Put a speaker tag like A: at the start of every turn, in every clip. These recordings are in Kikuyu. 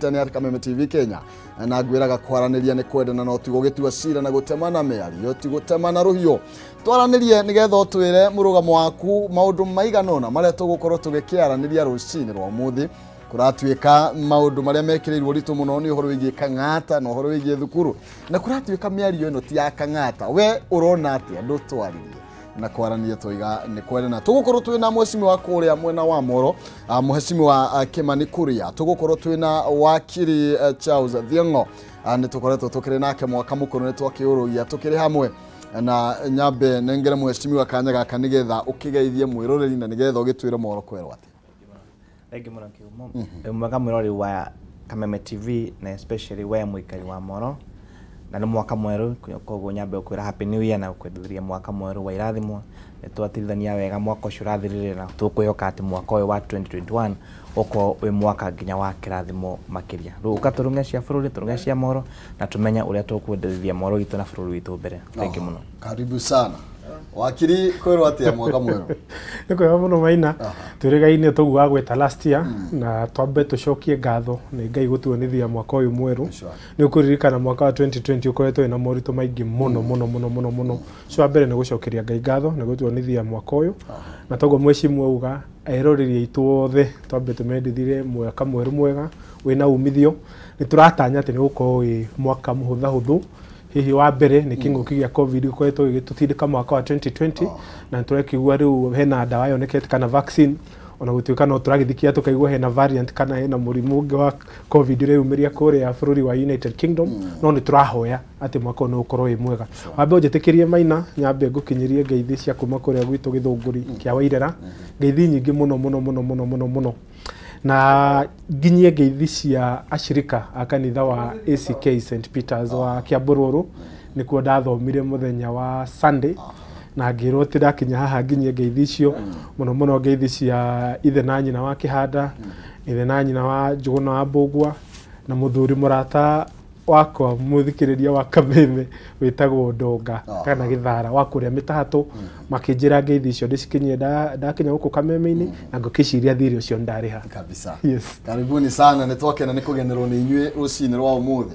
A: Nĩ Kameme TV Kenya na ngwĩraga kwaranĩria nĩ kwendana no ti gũgĩtua cira na gũtemana mĩario ti gũtemana rũhiũ. Twaranĩrie nĩgetha ũtwĩre mũrũgamo waku maũndũ maigana ũna marĩa tũgũkorwo tũgĩkĩaranĩria rũcinĩ rwa ũmũthĩ. Kũratuĩka maũndũ marĩa mekĩrĩirwo ũritũ mũno nĩ ũhoro wĩgiĩ Kang'ata na ũhoro wĩgiĩ thukuru, na kũratuĩka mĩario ĩno ti ya Kang'ata. We ũrona atĩa? Ndũtwarĩrie na kwarania twiga nĩ kwendana. Tũgũkorwo twĩna mheshimiwa kũrĩa mwena wa Moro, mheshimiwa Kimani Kuria, tũgũkorwo twĩna wakiri Charles Thiong'o, nĩ tũkoretwo tũkĩrĩ nake mwaka mũkũrũ, nĩ twakĩũrũgia tũkĩrĩ hamwe na nyambe nengere mheshimiwa kanya gaka nĩgetha ũkĩgeithie mwĩroreri na nĩgetha ũgĩtwĩre Moro kwerwo atĩa.
B: Thengi mũno Kĩhumo. Mwega mwĩrori wa Kameme TV na especially we mũikari wa Moro, na nĩ mwaka mwerũ, koguo nyambe gũkwĩra happy new year na gũkwendithĩria mwaka mwerũ wa irathimo. Nĩ twatirithania wega mwaka ũcio ũrathirire na tũkwĩhoka atĩ mwaka ũyũ wa 2021 ũkorwo wĩ mwaka nginya wa kĩrathimo makĩria. Rĩu ũka tũrũnge cia bũrũri, tũrũnge cia Moro na tũmenye ũrĩa tũkwenderithia Moro witũ na bũrũri witũ mbere. Thengi mũno.
A: Karibu sana. Wakiri, kwĩrwo atĩa mwaka mwerũ?
C: Nĩ kwega mũno Maina. Twĩrĩgaine tũguo wa gwĩta last year na twambe tũcokie ngatho nĩ Ngai gũtuonithia mwaka ũyũ mwerũ. Nĩ ũkũririkana mwaka wa 2020 ũkoretwo wĩna moritũ maingĩ mũno mũno mũno mũno mũno. Ũcio wa mbere nĩ gũcokeria Ngai ngatho nĩ gũtuonithia mwaka ũyũ, na toguo mheshimiwa auga eroreri aitũ othe twambe tũmendithire mwaka mwerũ mwega wĩna umithio. Nĩ tũratanya atĩ nĩ gũkorwo wĩ mwaka mũhũthahũthũ. Hihi wa mbere nĩ kĩng'ũki gĩa COVID gĩkoretwo gĩgĩtũtindĩka mwaka wa 2020, na nĩtũrakĩigua rĩu hena ndawa yonekete kana vaccine, ona gũtuĩka no tũragĩthikia tũkaigua hena variant kana hena mũrimũ ũngĩ wa COVID ũreyumĩria kũrĩa bũrũri wa United Kingdom, no nĩ tũrahoya atĩ mwaka ũyũ nĩ ũgũkorwo wĩ mwega. Wambe ũnjĩtĩkĩrie Maina, nyambe ngũkinyĩrie ngeithi cia kuma kũrĩa gwitũ Gĩthũngũri kĩa Wairera, ngeithi nyingĩ mũno mũno mũno mũno mũno mũno, na nginyie ngeithi cia ashirika a kanitha wa ACK St Peters wa Kiambururu, nĩkuo ndathomire mũthenya wa Sunday na ngĩrwo atĩ ndakinya haha nginyie ngeithi icio mũno mũno, ngeithi cia ithe na nyina wa Kĩhanda, ithe na nyina wa Njũgũna wa Mbũgua, na mũthuri mũrata wakwa mũthikĩrĩria wa Kameme wĩtagwo Ndonga kana Gĩthara wa kũrĩa Mĩtahatũ, makĩnjĩra ngeithi icio ndĩcikinyie ndakinya gũkũ Kameme-inĩ, na ngũkĩciria thirĩ ũcio ndarĩha
A: kabisa.
C: Yes.
A: Karibuni sana, nĩ twakena nĩ kũgenerwo nĩ inyuĩ rũcinĩ rwa ũmũthĩ.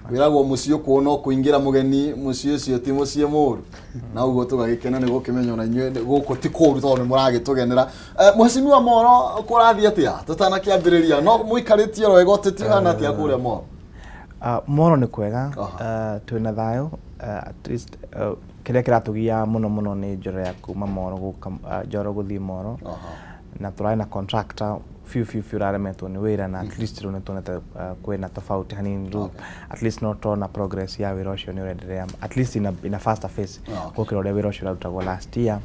A: Kwĩragwo mũciĩ ũkuona kũingĩra mũgeni, mũciĩ ũcio ti mũciĩ mũru, na ũguo tũgagĩkena nĩ gũkĩmenya ona inyuĩ gũkũ ti kũru tondũ nĩ mũragĩtũgenera. Mheshimiwa Moro, kũrathiĩ atĩa tũtanakĩambĩrĩria? No mũikarĩtie oro wega, ũteti ũhana atĩa kũrĩa Moro?
B: Moro nĩ kwega, twĩna thayũ, at least kĩrĩa kĩratũgia mũno mũno nĩ njoro ya kuma Moro gũka Njoro gũthiĩ Moro, na tũrarĩ na contractor biũ biũ biũ ũraremetwo nĩ wĩra, na at least rĩu nĩ tuonete kwĩna tofauti hanini rĩu, at least no tuona progress ya wĩra ũcio nĩ ũrenderea at least in a faster phase gũkĩra ũrĩa wĩra ũcio ũrarutagwo last year.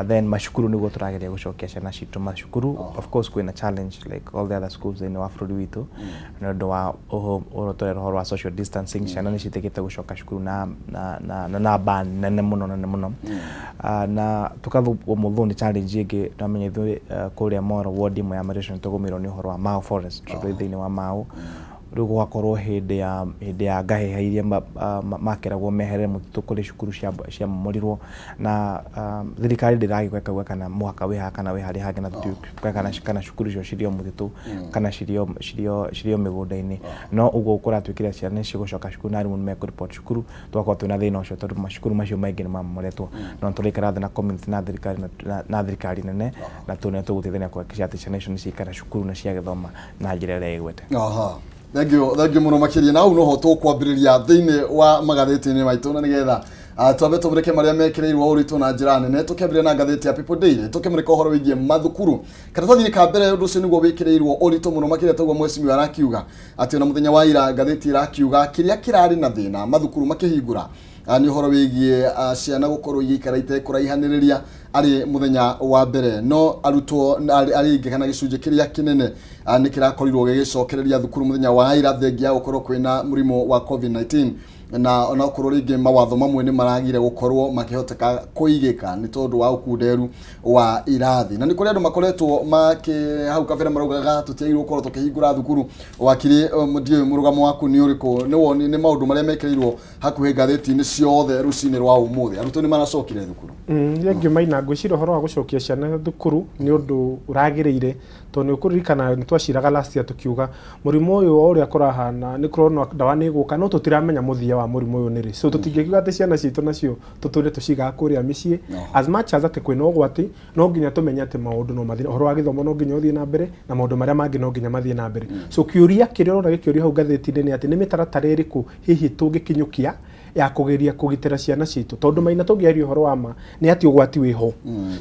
B: Then macukuru nĩguo tũrageria gũcokia ciana citũ macukuru. Of course kwĩna challenge like all the other schools thĩinĩ wa bũrũri witũ, nĩ ũndũ wa ũhoro tũrera ũhoro wa social distancing. Ciana nĩ ciĩtĩkĩte gũcoka cukuru na namba nene mũno nene mũno, na tũkathwo mũthũ nĩ challenge ĩngĩ. Twamenya ithuĩ kũrĩa Moro ward ĩmwe ya Marisha nĩtũgũmĩirwo nĩ ũhoro wa Mau Forest, tondũ thĩinĩ wa Mau rĩu gũgakorwo hĩndĩ ya ngahĩha iria makeragwo meherere mũtitũ kũrĩ cukuru ciamomorirwo, na thirikari ndĩragĩũka ĩkauga kana mũhaka wĩ haha kana wĩ harĩa hangĩ, na tũtiũĩ kana cukuru icio cirĩ o mũtitũ kana cirĩ o mĩgũnda-inĩ. No ũguo kũratuĩkire ciana nĩ cigũcoka cukuru na arimũ nĩ mekũripoti cukuru, tũgakorwo twĩna thĩna ũcio tondũ macukuru macio maingĩ nĩ mamomoretwo. No tũraikara thĩ na community na thirikari na thirikari nene na tũne tũgũteithania kũhakikisha atĩ ciana icio nĩ ciaikara cukuru na ciagĩthoma na njĩra ĩrĩa ĩgwete.
A: Aha. Thank you, thank you mũno makĩria. Na hau noho tũkwambĩrĩria thĩinĩ wa magathĩti-inĩ maitũ, na nĩgetha twambe tũmũrĩke marĩa mekĩrĩirwo ũritũ na njĩra nene. Tũkĩambĩrĩria na ngathĩti ya People Daily, tũkĩmũrĩka ũhoro wĩgiĩ mathukuru. Karatathi ka mbere, ũndũ ũcio nĩguo wĩkĩrĩirwo ũritũ mũno makĩria, toguo mheshimiwa arakiuga atĩ ona mũthenya wa ira ngathĩti ĩrakiuga kĩrĩa kĩrarĩ na thĩna mathukuru makĩhingũra nĩ ũhoro wĩgiĩ ciana gũkorwo igĩikara itekũraihanĩrĩria arĩ mũthenya wa mbere, no arutwo arĩ aingĩ kana gĩcunjĩ kĩrĩa kĩnene nĩ kĩrakorirwo gĩgĩcokereria thukuru mũthenya wa ira thengia ya gũkorwo kwĩna mũrimũ wa COVID-19. Na onakorwo rĩngĩ mawatho mamwe nĩ maragire gũkorwo makĩhoteka kũigĩka nĩ tondũ wa ũkunderu wa irathi. Na nĩ kũrĩ andũ makoretwo makĩ hau kabere maraugaga tũtiagĩrĩirwo gũkorwo tũkĩhingũra thukuru. Wakiri, ndiũĩ mũrũgamo waku nĩ ũrĩkũ, nĩ woni nĩ maũndũ marĩa mekĩrĩirwo hakuhĩ ngathĩti-inĩ ciothe rũcinĩ rwa ũmũthĩ. Arutwo nĩ maracokire thukuru.
C: Rĩngĩ Maina, ngwĩciria ũhoro wa gũcokia ciana thukuru nĩ ũndũ ũragĩrĩire, tondũ nĩ ũkũririkana nĩ twaciraga last year tũkiuga mũrimũ ũyũ o ũrĩa kũrahana nĩ kũronwo ndawa nĩ ĩgũka, no tũtiramenya mũthia wa mũrimũ ũyũ nĩ rĩ. So tũtingĩkiuga atĩ ciana citũ nacio tũtũre tũcigaga kũrĩa mĩciĩ. As much as atĩ kwĩna ũgwati, no nginya tũmenye atĩ maũndũ no mathiĩ, ũhoro wa gĩthomo no nginya ũthiĩ na mbere, na maũndũ marĩa mangĩ no nginya mathiĩ na mbere. So kĩũria kĩrĩa ũrona gĩkĩũrio hau ngathĩti-inĩ nĩ atĩ nĩ mĩtaratara ĩrĩkũ hihi tũngĩkinyũkia ya kũgeria kũgitĩra ciana citũ, tondũ Maina, tũngĩaria ũhoro wa ma nĩ atĩ ũgwati wĩho.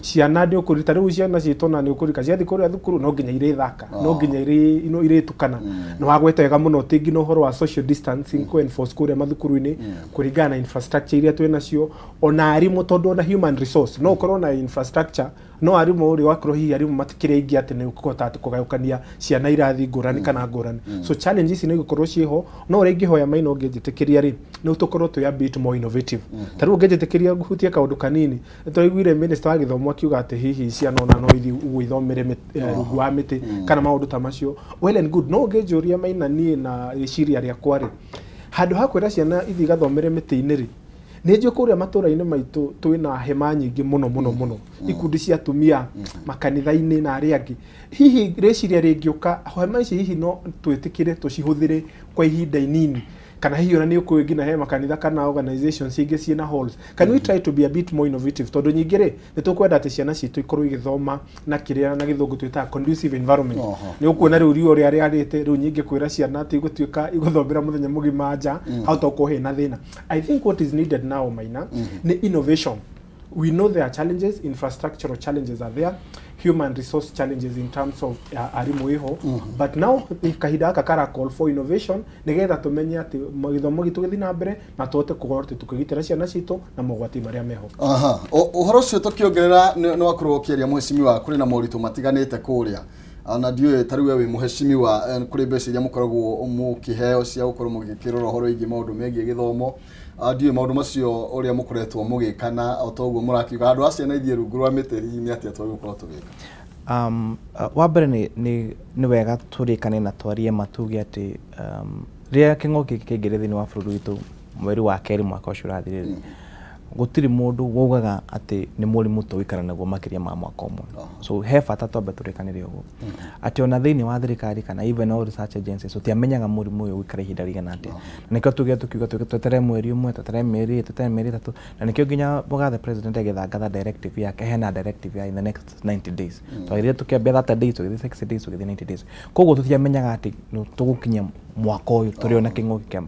C: Ciana nĩ ũkũrita rĩu ciana citũ, na nĩ ũkũrika ciathiĩ kũrĩa thukuru no nginya irĩthaka, no nginya irĩtukana. Nĩ wagweta wega mũno atĩ nginya ũhoro wa social distancing kũ enforce kũrĩa mathukuru-inĩ kũringana na infrastructure iria twĩ nacio, ona arimũ, tondũ ona human resource, no ũkorwo na infrastructure no arimũ ũrĩ wakorwo hihi arimũ matikĩrĩ aingĩ atĩ nĩ ũkũhota atĩ kũgayũkania ciana irathi ngũrani kana ngũrani. So challenge ici nĩ igũkorwo ciĩho, no ũrĩa ingĩhoya Maina, ũngĩnjĩtĩkĩria rĩ, nĩ tũkorwo twĩ a bit more innovative. Ta rĩu ũngĩnjĩtĩkĩria ngũhutie kaũndũ kanini, nĩ twaiguire minister wa gĩthomo akiuga atĩ hihi ciana ona no ithiĩ ũguo ithomere rungu wa mĩtĩ kana maũndũ ta macio. Well and good, no ũngĩnjũria Maina, niĩ na rĩciria rĩakwa rĩ, handũ ha kwĩra ciana ithiĩ igathomere mĩtĩ-inĩ rĩ, nĩ njũĩ kũrĩa matũra-inĩ maitũ twĩna hema nyingĩ mũno mũno mũno, ikundi cia atumia makanitha-inĩ na arĩa angĩ. Hihi rĩciria rĩngĩũka, hema ici hihi no twĩtĩkĩre tũcihũthĩre kwa ihinda inini, kana hihi ona nĩ ũkũĩ nginya he makanitha kana organizations ingĩ ciĩna halls. Can we try to be a bit more innovative? Tondũ nyingĩ rĩ, nĩ tũkwenda atĩ ciana citũ ikorwo igĩthoma na kĩrĩa na gĩthũngũ twĩtaga conducive environment. Nĩ ũkuona rĩu riũa ũrĩa rĩarĩte rĩu, nyingĩ kwĩra ciana atĩ igũtuĩka igũthomera mũthenya mũgima nja hau tokorwo hena thĩna. I think what is needed now, Maina, nĩ innovation. We know there are challenges, infrastructural challenges are there, human resource challenges in terms of arimũ ĩho, but now kahinda gaka kara call for innovation nigetha tumenye atĩ gĩthomo gitũ gĩthiĩ na mbere na tũhote gũkorwo atĩ tũkĩgitĩra ciana citũ na mogwati marĩa meho.
A: Aha, ũhoro ũcio tũkĩongerera nĩ wakorwo ũkĩaria, mũhecimiwa, kũrĩ na moritũ matiganĩte kũrĩa, na ndiũĩ ta rĩu we wĩ mũhecimiwa, kũrĩ mbeca iria mũkoragwo mũkĩheo cia gũkorwo mũgĩkĩrora ũhoro wĩgiĩ maũndũ megiĩ gĩthomo. Ndiũĩ maũndũ macio ũrĩa mũkoretwo mũgĩka, na o ta ũguo mũrakiuga andũ a ciana ithiĩ rungu rwa mĩtĩ, hihi nĩ atĩa twagĩrĩirwo gũkorwo tũgĩka?
B: Wa mbere nĩ wega tũrĩkane na twarie matuge atĩ rĩrĩa kĩng'ũki gĩkĩ kĩaingĩrire thĩinĩ wa bũrũri witũ mweri wa kerĩ mwaka ũcio ũrathirire, gũtirĩ mũndũ waugaga atĩ nĩ mũrimũ tũgũikara naguo makĩria ma mwaka ũmwe. So he bata twambe tũrĩkanĩre ũguo atĩ ona thĩinĩ wa thirikari kana even all research agencies tũtiamenyaga mũrimũ ũyũ ũgũikara ihinda rĩigana atĩa. Na nĩkĩo tugire tukiuga tweterere mweri ũmwe, tweterere mĩeri ĩrĩ, tweterere mĩeri 3. Na nĩkĩo nginya mũgathe president agĩthangatha directive yake, hena directive ya in the next 90 days. Twagĩrĩire tũkĩambia 30 days, tũgĩthiĩ 60 days, tũgĩthiĩ 90 days. Koguo tũtiamenyaga atĩ nĩ tũgũkinyia mwaka ũyũ tũrĩ ona kĩng'ũki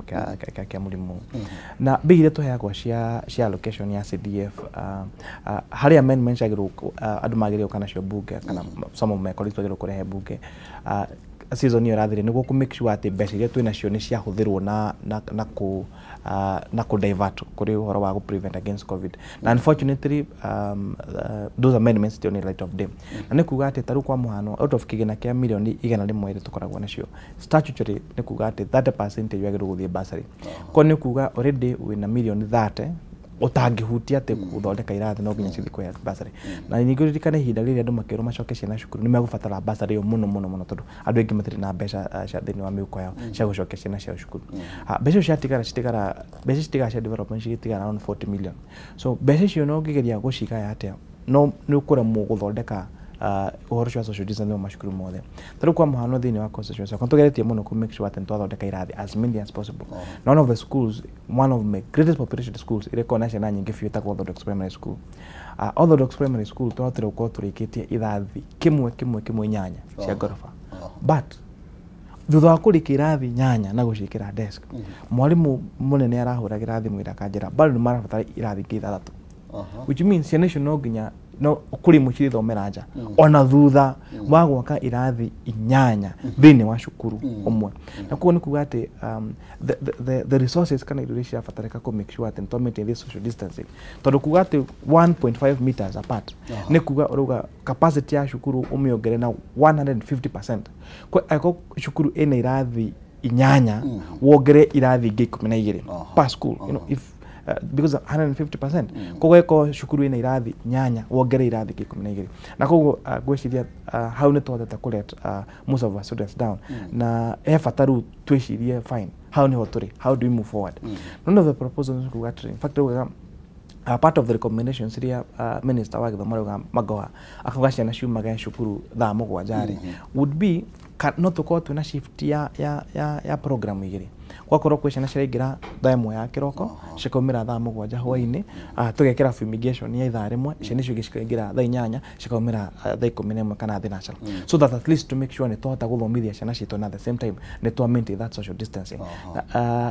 B: kĩa mũrimũ ũyũ. Na mbia iria tũheagwo cia allocation ya CDF, harĩ amendments ciagĩrĩirwo andũ magĩrĩirwo gũka nacio bunge, kana some of my colleagues magĩrĩirwo kũrehe bunge season ĩyo ĩrathire, nĩguo kũ make sure atĩ mbeca iria twĩ nacio nĩ ciahũthĩrwo na kũ divert kũrĩ ũhoro wa gũ prevent against COVID. Na unfortunately those amendments still need light of day. Na nĩ kuga atĩ ta rĩu kwa mũhano, out of kĩgĩna kĩa mirioni 100 iria tũkoragwo nacio statutory, nĩ kuga atĩ 30% yagĩrĩirwo gũthiĩ bursary. Koguo nĩ kuga already wĩna mirioni 30 ũtangĩhutia atĩ gũthondeka irathi, no nginya cithiĩ kũhe bursary. Na ningĩ ũririkane ihinda rĩrĩa andũ makĩrwo macoke ciana cukuru, nĩ megũbatara bursary ĩyo mũno mũno mũno, tondũ andũ aingĩ matirĩ na mbeca cia thĩinĩ wa mĩhuko yao cia gũcokia ciana ciao cukuru. Mbeca icio ciatigara citigara, mbeca citigara cia development citigara around 40 million. So mbeca icio no ũngĩgeria gũcigaya atĩa, no nĩ ũkũremwo gũthondeka ũhoro ũcio wa social distancing wa macukuru mothe. Ta rĩu kwa mũhano, thĩinĩ wa constituency yakwa tũgeretie mũno kũ make sure atĩ nĩ twathondeka irathi as many as possible. Na one of the schools, one of my greatest population schools ĩrĩa ĩkoragwo na ciana nyingĩ biũ, ĩtagwo Orthodox Primary School. Orthodox Primary School twahotire gũkorwo tũrĩkĩtie irathi kĩmwe kĩmwe kĩmwe inyanya cia ngoroba, but thutha wa kũrĩkia irathi nyanya na gũciĩkĩra desk, mwarimũ mũnene arahũragĩra thimũ ĩrĩa akanjĩra bado nĩ marabatara irathi ingĩ ithathatũ, which means ciana icio no nginya no kũrĩ imwe cirĩthomera nja ona thutha wa gwaka irathi inyanya thĩinĩ wa cukuru ũmwe. Na koguo nĩ kuga atĩ the resources kana indo iria cirabatarĩka kũ make sure atĩ nĩ twa maintain this social distancing, tondũ kuga atĩ 1.5 meters apart nĩ kuga ũrauga capacity ya cukuru ũmĩongere na 150%. Kwa angĩkorwo cukuru ĩna irathi 8 wongere irathi ingĩ 12 per school, you know, if because 150% koguo eko cukuru ina irathi 8 wongere irathi ingĩ 12 na koguo ngwĩciria hau nĩ twahotete kũ let most of our students down na he bata rĩu twĩcirie fine hau nĩho tũrĩ, how do we move forward? None of the proposals kuga atĩrĩ, in fact raugaga part of the recommendations iria minister wa gĩthomo rauga Magoha akauga ciana ciumage cukuru thaa 7 rĩ would be no tũkorwo twĩna shift ya program igĩrĩ, gwakorwo kwĩ ciana ciraingĩra thaa 1 ya kĩroko cikaumĩra thaa 7 hwaĩ-inĩ, tũgekĩra fumigation ya ithaa rĩmwe, ciana icio ingĩ cikaingĩra thaa 8 cikaumĩra thaa 11 kana thinacara, so that at least to make sure nĩ twahota gũthomithia ciana citũ na at the same time nĩ twa maintain that social distancing.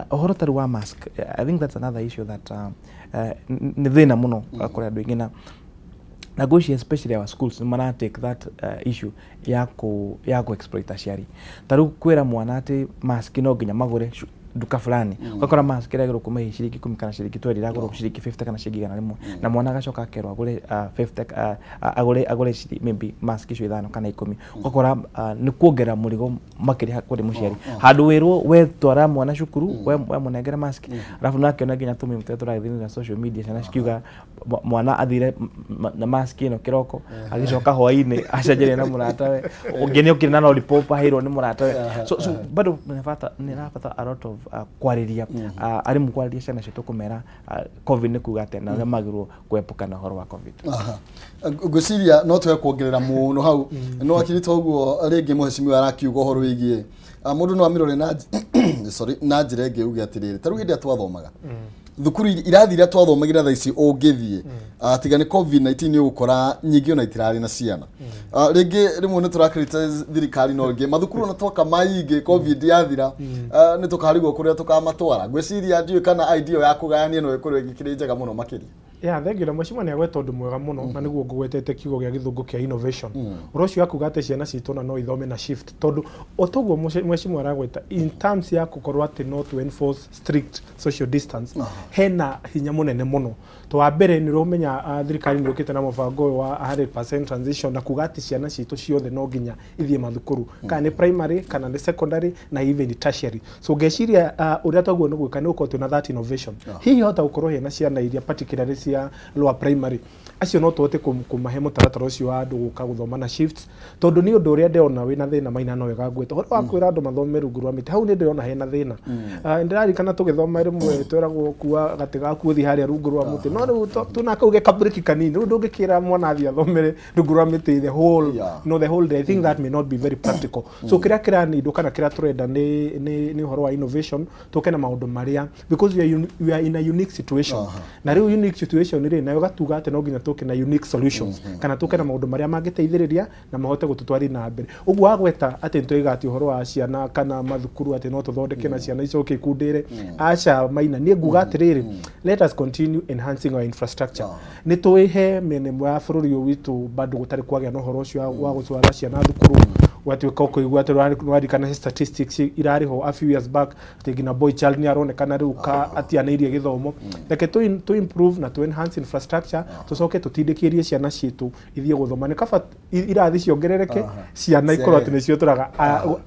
B: Ũhoro ta rĩu wa mask, I think that's another issue that nĩ thĩna mũno kũrĩ andũ aingĩ na ngwĩciria especially our schools nĩ mara take that issue ya ku exploit aciari. Ta rĩu kwĩra mwana atĩ mask no nginya magũre nduka fulani, ũgakora mask ĩragũrwo kuma hihi ciringi 10 kana ciringi 20 ĩragũrwo ciringi 50 kana ciringi 100 na mwana agacoka akerwo agũre 50 agũre maybe mask icio 5 kana 10, ũgakora nĩ kuongerera mũrigo makĩria kũrĩ mũciari handũ wĩrwo we twara mwana cukuru we mũnengere mask, alafu nake ona nginya tũmĩmũ tũrĩa tũragĩthiĩ na social media ciana cikiuga mwana athire na mask ĩno kĩroko agĩcoka hwaĩ-inĩ acenjerie na mũratawe ũngĩ nĩ okire na lollipop aheirwo nĩ mũratawe, so bado nĩ rabata a lot of kwarĩria arimũ kwarĩria ciana citũ kũmera COVID nĩ kuga atĩa na ũrĩa magĩrĩirwo kũepuka na ũhoro wa COVID.
A: Ngwĩciria no tũhe kuongerera mũno hau no akiri toguo rĩngĩ mũhecimiwa arakiuga ũhoro wĩgiĩ mũndũ no amĩrore na sorry na njĩra ĩngĩ uge atĩrĩrĩ, ta rĩu hĩndĩ ĩrĩa twathomaga thukuru irathi iria twathomagĩra thaa ici ũngĩthiĩ tiga nĩ COVID-19 nĩ ũgũkora nyingĩ ona itirarĩ na ciana. Rĩngĩ rĩmwe nĩ tũra criticize thirikari no rĩngĩ mathukuru ona twaka maingĩ COVID yathira nĩ tũkarigwo kũrĩa tũkamatwara. Ngwĩciria ndiũĩ kana idea ya kũgayania no ĩkorwo ĩgĩkĩrĩ njega mũno makĩria.
C: Yeah, thengiũ na mheshimiwa nĩ agweta ũndũ mwega mũno na nĩguo ngũgwetete kiugo gĩa gĩthũngũ kĩa innovation. Ũhoro ũcio akuga atĩ ciana citũ na no ithome na shift tondũ o toguo mheshimiwa aragweta in terms ya gũkorwo atĩ no to enforce strict social distance hena hinya mũnene mũno. To wa mbere nĩ ũramenya thirikari nĩ yũkĩte na mũbango ũyũ wa 100% transition na kuga atĩ ciana citũ ciothe no nginya ithiĩ mathukuru kana nĩ primary kana nĩ secondary na even tertiary. So ngeciria ũrĩa twaguo nĩ gwĩka nĩ gũkorwo twĩna that innovation. Hihi hota gũkorwo hena ciana iria particularly cia lower primary acio no tũhote kũmahe mũtaratara ũcio wa andũ gũka gũthoma na shifts tondũ nĩ ũndũ ũrĩa ndĩrona wĩna thĩna Maina no wega ngwĩta ũhoro wa kwĩra andũ mathome rungu rwa mĩtĩ hau nĩ ndĩrona hena thĩna. Ndĩraririkana tũgĩthoma rĩmwe tweragwo kua gatĩ gaku ũthiĩ harĩa rungu rwa mũtĩ no rĩu tuna kau gekabriki kanini rĩu ndũngĩkĩra mwana athiĩ athomere rungu rwa mĩtĩ the whole no the whole day. I think that may not be very practical. So kĩrĩa kĩranindwo kana kĩrĩa tũrenda nĩ ũhoro wa innovation tũke na maũndũ marĩa because we are in a unique situation na rĩu unique situation rĩ nayo gatuga atĩ no nginya tũke na unique solutions kana tũke na maũndũ marĩa mangĩteithĩrĩria na mahote gũtũtwari na mbere. Ũguo wagweta atĩ nĩtwaiga atĩ ũhoro wa ciana kana mathukuru atĩ no tũthondeke na ciana icoke ikundĩre, aca Maina niĩ nguga atĩrĩrĩ, let us continue enhancing our infrastructure. Nĩ tũĩhe mĩena ĩmwe ya bũrũri ũyũ witũ bado gũtarĩ kwagĩa na ũhoro ũcio wa gũtwara ciana thukuru gwatuĩka ũkũigua atĩ nĩwaririkana statistics irarĩ ho a few years back atĩ nginya boy child nĩ aronekana rĩu ka atianĩirie gĩthomo. Reke tũ improve na tũ enhance infrastructure tũcoke tũtindĩkĩrie ciana citũ ithiĩ gũthoma nĩ kaba irathi ciongerereke ciana ikorwo atĩ nĩcio tũraga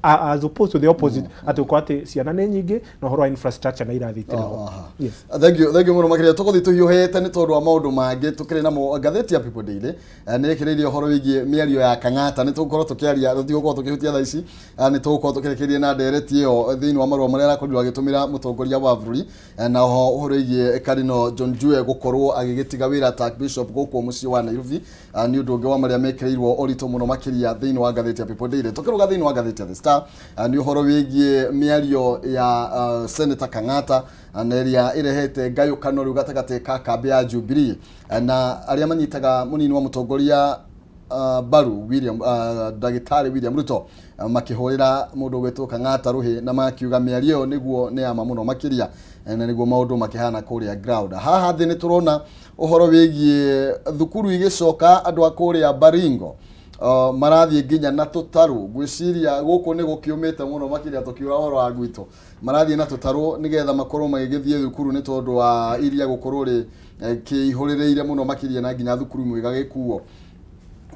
C: as opposed to the opposite atĩ ũkorwo atĩ ciana nĩ nyingĩ na ũhoro wa infrastructure na irathi itirĩ ho. Yes.
A: Thank you mũno makĩria tũgũthiĩ tũhiũhĩte nĩ tondũ wa maũndũ mangĩ tũkĩrĩ namo. Ngathĩti ya People Daily nĩ ĩkĩrĩirie ũhoro wĩgiĩ mĩario ya Kang'ata nĩ tũgũkorwo tũkĩaria tũtigũkorwo tũkĩhutia thaa ici nĩ tũgũkorwo tũkĩrĩkĩria na ndereti ĩyo thĩinĩ wa marũa marĩa arakorirwo agĩtũmĩra mũtongoria wa bũrũri na oho ũhoro wĩgiĩ Cardinal John Njue gũkorwo agĩgĩtiga wĩra ta Archbishop gũkũ mũciĩ wa Nairobi nĩ ũndũ ũngĩ wa marĩa mekĩrĩirwo ũritũ mũno makĩria thĩinĩ wa ngathĩti ya People Daily. Tũkĩrũga thĩinĩ wa ngathĩti ya The Star nĩ ũhoro wĩgiĩ mĩario ya Senator Kang'ata na ĩrĩa ĩrehete ngayũkano rĩu gatagatĩ ka kambĩ ya Jubilee na arĩa manyitaga mũnini wa mũtongoria mbaru William Ndagĩtarĩ William Ruto makĩhũrĩra mũndũ ũgwĩtwo Kang'ata rũhĩ na makiuga mĩario ĩyo nĩguo nĩ ya ma mũno makĩria na nĩguo maũndũ makĩhana kũrĩa ground. Haha thĩ nĩ tũrona ũhoro wĩgiĩ thukuru igĩcoka andũ a kũrĩa Baringo marathiĩ nginya na tũtarũ. Ngwĩciria gũkũ nĩ gũkĩũmĩte mũno makĩria tũkiura ũhoro wa gwitũ marathiĩ na tũtarũ nĩgetha makorwo magĩgĩthiĩ thukuru nĩ tondũ wa iria gũkorwo rĩ kĩihũrĩrĩire mũno makĩria na nginya thukuru imwe igagĩkuo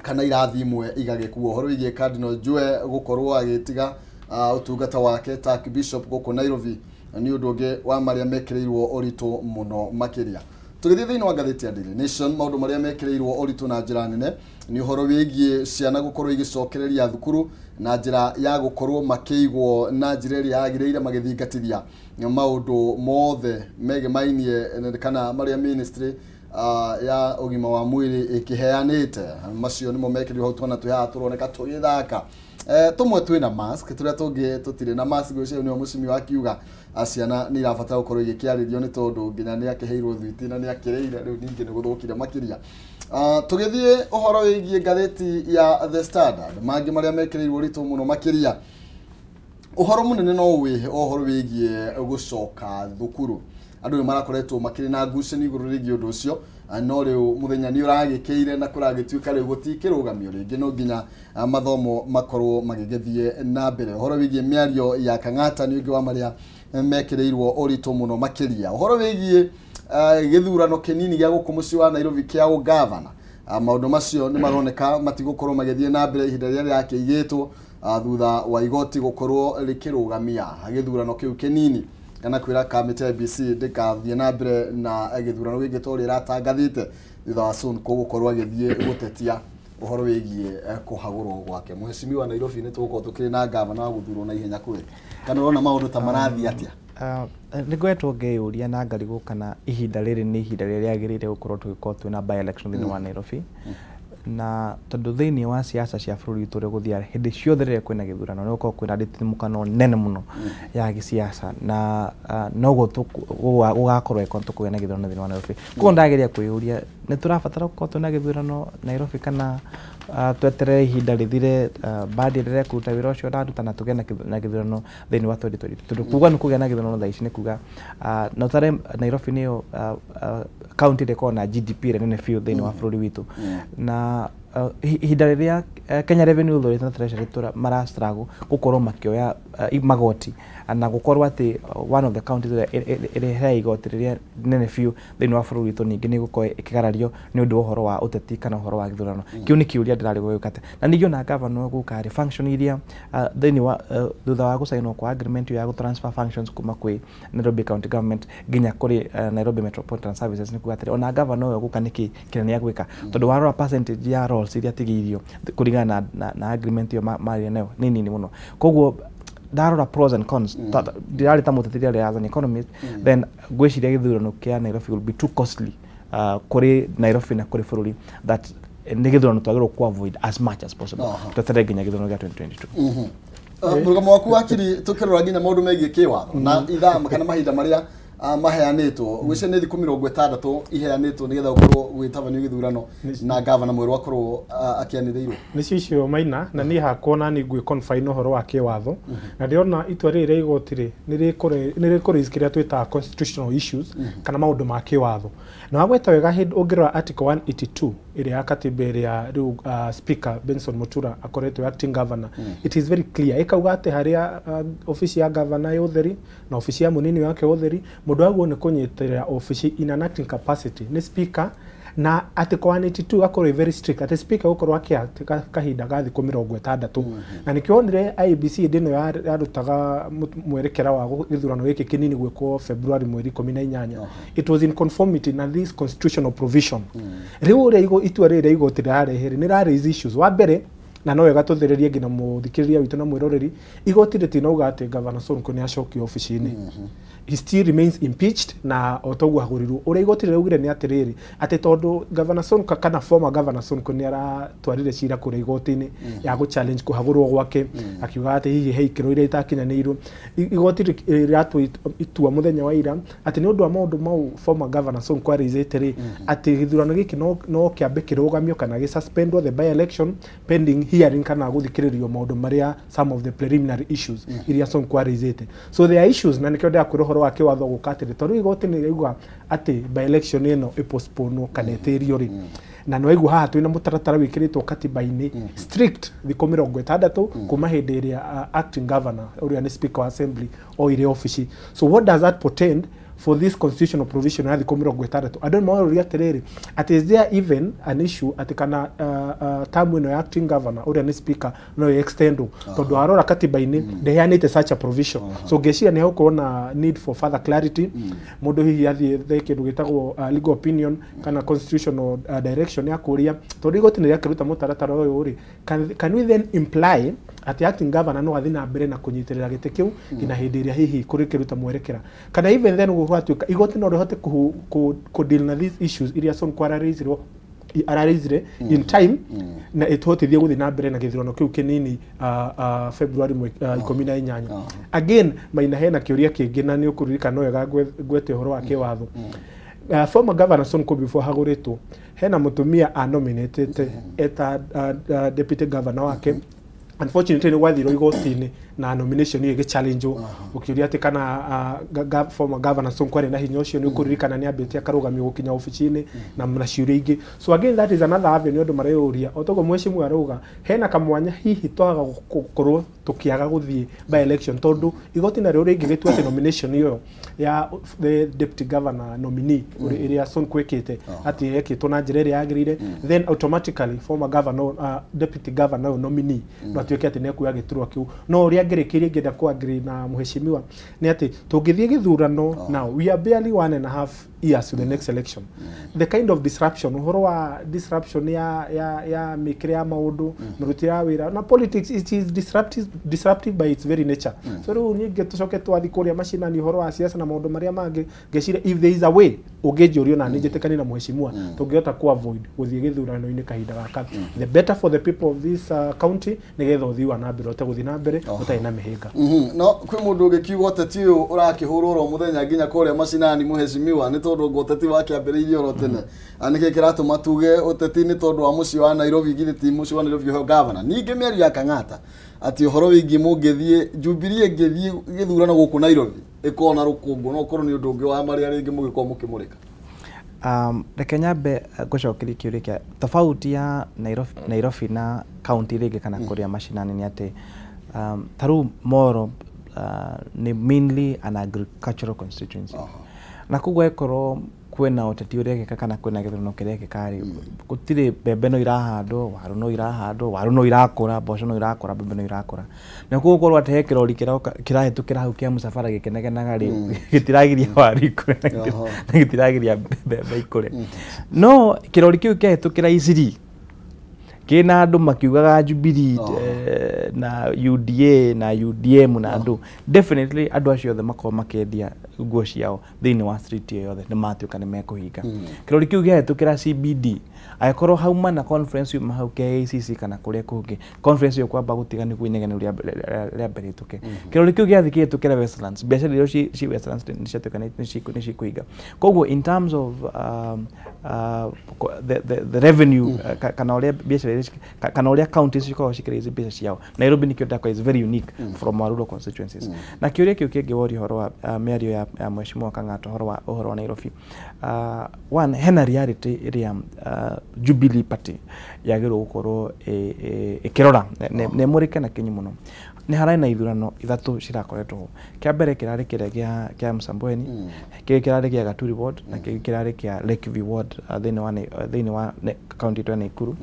A: kana irathi imwe igagĩkuo. Ũhoro wĩgiĩ Cardinal Njue gũkorwo agĩtiga ũtungata wake ta Archbishop gũkũ Nairobi nĩ ũndũ ũngĩ wa marĩa mekĩrĩirwo ũritũ mũno makĩria. Tũgĩthiĩ thĩinĩ wa ngathĩti ya Daily Nation, maũndũ marĩa mekĩrĩirwo ũritũ na njĩra nene nĩ ũhoro wĩgiĩ ciana gũkorwo igĩcokereria thukuru na njĩra ya gũkorwo makĩigwo na njĩra ĩrĩa yagĩrĩire, magĩthingatithia maũndũ mothe megemainie kana marĩa ministry ya ũgima wa mwĩrĩ ĩkĩheanĩte. Macio nĩmo mekĩrirwo hau, tuona twĩ haha tũroneka tũgĩthaka, tũmwe twĩna mask, tũrĩa tũngĩ tũtirĩ na mask. Ũcio nĩwe mũcimi wa kiuga ciana nĩ irabatara gũkorwo igĩkĩarĩrio nĩ tondũ nginya nĩ akĩheirwo thwiti na nĩ akĩrĩire, rĩu ningĩ nĩ gũthũkire makĩria. Tũgĩthiĩ ũhoro wĩgiĩ ngathĩti ya The Standard, mangĩ marĩa mekĩrĩirwo ũritũ mũno makĩria, ũhoro mũnene no wĩhe ũhoro wĩgiĩ gũcoka thukuru. Andũ nĩ marakoretwo makĩrĩ na ngucanio igũrũ rĩgiĩ ũndũ ũcio, no rĩu mũthenya nĩ ũragĩkĩire na kũragĩtuĩka rĩu gũtikĩrũgamio rĩngĩ, no nginya mathomo makorwo magĩgĩthiĩ na mbere. Ũhoro wĩgiĩ mĩario ya Kang'ata nĩ ũngĩ wa marĩa mekĩrĩirwo ũritũ mũno makĩria. Ũhoro wĩgiĩ gĩthurano kĩnini gĩa gũkũ mũciĩ wa Nairobi kĩa ũgavana, maũndũ macio nĩ maroneka matigũkorwo magĩthiĩ na mbere ihinda rĩrĩa rĩrakĩigĩtwo, thutha wa igoti gũkorwo rĩkĩrũgamia gĩthurano kĩu kĩnini kana kwĩra kamĩtĩ ya IEBC ndĩkathiĩ na mbere na gĩthurano gĩkĩ tondũ ĩratangathĩte, thutha wa Sonko gũkorwo agĩthiĩ gũtetia ũhoro wĩgiĩ kũhagũrwo gwake. Mheshimiwa, Nairobi nĩ tũgũkorwo tũkĩrĩ na gavana wa gũthurwo na ihenya kweli, kana ũrona maũndũ ta marathiĩ atĩa?
B: Nĩ ngoretwo ngĩyũria na ngarigwo kana ihinda rĩrĩ nĩ ihinda rĩrĩa rĩagĩrĩire gũkorwo tũgĩkorwo twĩna by election thĩinĩ wa Nairobi, na tondũ thĩinĩ wa siasa cia bũrũri witũ ũrĩa gũthiaga, hĩndĩ ciothe rĩrĩa kwĩna gĩthurano nĩ gũkoragwo kwĩna ndĩtimũkano nene mũno ya gĩsiasa, na noguo gũgakorwo ĩkorwo tũkũgĩa na gĩthurano thĩinĩ wa Nairobi. Koguo ndageria kwĩyũria, nĩ tũrabatara gũkorwo twĩna gĩthurano Nairobi kana tweterere ihinda rĩthire, Mbadi endelee kũruta wĩra ũcio ũraruta na tũgĩe na gĩthurano thĩinĩ wa 2022? Tondũ kuga nĩ kũgĩa na gĩthurano thaa ici nĩ kuga na ũtare Nairobi nĩyo county ĩrĩa ĩkoragwo na GDP ĩrĩa nene biũ thĩinĩ wa bũrũri witũ, na ihinda rĩrĩa Kenya Revenue Authority na Treasury mara struggle gũkorwo makĩoya magoti na gũkorwo atĩ one of the counties ĩrĩa ĩrehaga igoti rĩrĩa nene biũ thĩinĩ wa bũrũri witũ ningĩ nĩ gũkorwo ĩkĩgarario nĩ ũndũ wa ũhoro wa ũteti kana ũhoro wa gĩthurano, kĩu nĩ kĩũria ndĩrarigwo gĩũka atĩa. Na ningĩ ona gavana gũka rĩ, function iria thĩinĩ wa thutha wa gũcainwo kwa agreement ya gũ transfer functions kuma kwĩ Nairobi County Government nginya kũrĩ Nairobi Metropolitan Services, nĩ kuga atĩrĩ, ona gavana ũyũ gũka nĩkĩ kĩrĩa nĩ egwĩka? Tondũ warora percentage ya roles iria atigĩirio kũringana na agreement ĩyo marĩ nayo nĩ nini mũno. Koguo ndarora pros and cons, ndirarĩ ta mũteti, ndĩrarĩ as an economist, then ngwĩciria gĩthurano kĩa Nairobi will be too costly kũrĩ Nairobi na kũrĩ bũrũri, that nĩ gĩthurano twagĩrĩirwo ku avoid as much as possible, tweterere nginya gĩthurano gĩa 2022.
A: Mũrũgamo waku wakiri, tũkĩrora nginya maũndũ megiĩ kĩwatho na ithaa kana mahinda marĩa maheanĩtwo, gwĩcia nĩ thikũ 60 iheanĩtwo nĩgetha gũkorwo gwĩtabanio gĩthurano na gavana mwerũ akorwo akĩanĩrĩirwo.
C: Nĩcio icio Maina, na niĩ hakwa na niĩ ngwĩ confine ũhoro wa kĩwatho, na ndĩrona itua rĩrĩ rĩa igoti rĩ nĩ rĩkũ raise kĩrĩa twĩtaga constitutional issues kana maũndũ ma kĩwatho. Na wagweta wega, hĩndĩ ũngĩrora article 182 ĩrĩa ya katiba ĩrĩa rĩu Speaker Benson Mutura akoretwo acting governor, it is very clear, ĩkauga atĩ harĩa obici ya governor ya ũtheri na obici ya mũnini wake ũtheri, mũndũ wagwo nĩ kũnyitĩrĩra obici in an acting capacity nĩ speaker. Na article 182 akorwo very strict atĩ speaker gũkorwo akĩ kahinda ga thikũ 60. Na nĩkĩo wonire IEBC hĩndĩ ĩno yarutaga mwerekera wa gĩthurano gĩkĩ kĩnini gwĩkwo February mweri 18, it was in conformity na this constitutional provision. Rĩu ũrĩa itua rĩrĩ rĩa igoti rĩrarehe nĩ ra raise issues. Wa mbere, na no wega tũthĩrĩrie nginya mũthikĩrĩria witũ na mwĩroreri, igoti rĩtinauga atĩ Governor Sonko nĩ acokio obici-inĩ. He still remains impeached na o toguo ahũrirwo. Ũrĩa igoti rĩraugire nĩ atĩrĩrĩ, atĩ tondũ Governor Sonko kana former Governor Sonko nĩ aratwarire cira kũrĩa igoti-inĩ ya gũ challenge kũhagũrwo gwake, akiuga atĩ hihi he ikĩro iria itakinyanĩirwo, igoti rĩratua itua mũthenya wa ira atĩ nĩ ũndũ wa maũndũ mau former Governor Sonko araisĩte rĩ, atĩ gĩthurano gĩkĩ no kĩambe kĩrũgamio kana gĩ suspendwo the by election pending hearing kana gũthikĩrĩrio maũndũ marĩa some of the preliminary issues iria Sonko araisĩte. So there are issues, na nĩkĩo ndĩrakwĩra ũhoro wa kĩwatho gũka atĩrĩ, tondũ igoti nĩ rĩauga atĩ by election ĩno ĩpostponwo kana ĩtĩrio rĩ, na nĩ waigua haha twĩna mũtaratara wĩkĩrĩtwo katiba-inĩ strict, thikũ 60 kuma hĩndĩ ĩrĩa acting governor ũrĩa nĩ speaker wa assembly oire obici. So what does that portend for this constitutional provision ya thikũ 60. Andũ nĩ maroria atĩrĩrĩ, atĩ is there even an issue atĩ kana term ĩno ya acting governor ũrĩa nĩ speaker no ĩ-extendwo, tondũ warora katiba-inĩ ndĩheanĩte such a provision. So ngeciria nĩ hagũkorwo na need for further clarity, mũndũ hihi athiĩ the kĩndũ gĩtagwo legal opinion kana constitutional direction ya kũria, tondũ igoti nĩ rĩakĩruta mũtaratara ũyũ rĩ, can we then imply atĩ acting governor no athiĩ na mbere na kũnyitĩrĩra gĩtĩ kĩu nginya hĩndĩ ĩrĩa hihi kũrĩkĩruta mwerekera, kana even then gũgatuĩka igoti no rĩhote kũ deal na these issues iria Sonko araraisire in time na ĩtũhotithie gũthiĩ na mbere na gĩthurano kĩu kĩnini February 18. Again, Maina, hena kĩũria kĩngĩ na nĩ ũkũririkana wega ngwete ũhoro wa kĩwatho. Former governor Sonko before hagũrĩtwo, hena mũtumia anominatĩte eta deputy governor wake. Unfortunately nĩ gwathirwo igoti-inĩ na nomination ĩyo ĩgĩ-challenge-wo, ũkĩũria atĩ kana former governor Sonko arĩ na hinya ũcio. Nĩ ũkũririkana nĩ ambĩte akarũgamio gũkinya obici-inĩ na ciũria ingĩ. So again, that is another avenue andũ mareyũria, o toguo mheshimiwa arauga hena kamwanya hihi twaga gũkorwo tũkĩaga gũthiĩ by election, tondũ igoti narĩo rĩngĩgĩtua atĩ nomination ĩyo ya the deputy governor nominee ĩrĩa Sonko ĩkĩte atĩ ĩkĩtwo na njĩra ĩrĩa yagĩrĩire, then automatically former governor, deputy governor nominee no atuĩke atĩ nĩ ekuoya gĩturwa kĩu. No ũrĩa ngĩrĩkĩrie ngĩenda ku agree na mheshimiwa nĩ atĩ tũngĩthiĩ gĩthurano now, we are barely 1.5 years to the next election. The kind of disruption, ũhoro wa disruption ya mĩkĩre ya maũndũ, mĩrutĩre ya wĩra na politics, it is disruptive by its very nature. So rĩu ningĩ tũcoke twathiĩ kũrĩa macinani, ũhoro wa siasa na maũndũ marĩa mangĩ, ngeciria if there is a way ũngĩnjũrio na nĩ njĩtĩkanie na mheshimiwa, tũngĩhota ku avoid gũthiĩ gĩthurano-inĩ kahinda gaka, the better for the people of this county, nĩgetha ũthii wa na mbere ũhote gũthiĩ na mbere ũtarĩ na mĩhĩnga.
A: No kwĩ mũndũ ũngĩkiuga ũteti ũyũ ũrakĩhũrwo oro mũthenya nginya kũrĩa macinani, mheshimiwa, nĩ tondũ ngo ũteti wakĩambĩrĩirie oro tene. Nĩkĩ kĩratũma tuge ũteti nĩ tondũ wa mũciĩ wa Nairobi? Githĩ ti mũciĩ wa Nairobi ũheo gavana? Ningĩ mĩario ya Kang'ata atĩ ũhoro wĩgiĩ mũngĩthiĩ Jubilee ĩngĩthiĩ gĩthurano gũkũ Nairobi ĩkorwo na rũkũngũ, no ũkorwo nĩ ũndũ ũngĩ wa marĩa rĩngĩ mũgĩkorwo mũkĩmũrĩka.
B: Reke nyambe ngũcokerie kĩũria kĩa tofauti ya Nairobi na county rĩngĩ kana kũrĩa macinani nĩ atĩ ta rĩu Moro nĩ mainly an agricultural constituency, na koguo ĩkorwo kwĩna ũteti ũrekĩka kana kwĩna gĩthurano kĩrekĩka rĩ, gũtirĩ, mbembe no irahandwo, waru no irahandwo, waru no irakũra, mboco no irakũra, mbembe no irakũra, na koguo korwo atĩ he kĩrori kĩroka kĩrahĩtũkĩra hau kĩa mũcabara gĩkĩnegenaga rĩ, gĩtiragiria waru ikũre na gĩtiragiria mbembe ikũre. No kĩrori kĩu kĩahĩtũkĩra Isiri kĩna andũ makiugaga Jubilee na UDA na UDM na andũ, definitely andũ acio othe makorwo makĩendia nguo ciao thĩinĩ wa street ĩyo yothe nĩ matuĩka nĩ mekũhinga. Kĩrori kĩu kĩahĩtũkĩra CBD, angĩkorwo hauma na conference yuma hau KICC kana kũrĩa kũngĩ, conference ĩyo kwamba gũtiga nĩguo inegene rĩambe rĩhĩtũke. Kĩrori kĩu gĩathiĩ kĩhĩtũkĩra Westlands, biacara iria ci Westlands nĩ ciatuĩka nĩ cikũhinga. Koguo in terms of the revenue, kana ũrĩa biacara iria kana ũrĩa counties cikoragwo cikĩraise mbeca ciao, Nairobi nĩkĩo ndakwa is very unique from our rural constituencies. Na kĩũria kĩu kĩngĩ woria ũhoro wa mĩario ya mheshimiwa Kang'ata ũhoro wa Nairobi, one, hena reality ĩrĩa Jubilee Party yagĩrĩirwo gũkorwo ĩkĩrora na ĩmũrĩke na kinyi mũno. Nĩ hararĩ na ithurano ithatũ cirakoretwo ho. Kĩa mbere kĩrarĩ kĩrĩa kĩa Msambweni, kĩngĩ kĩrarĩ kĩa Gaturi ward, na kĩngĩ kĩrarĩ kĩa Lakeview ward thĩinĩ wa county ĩtwa Nakuru,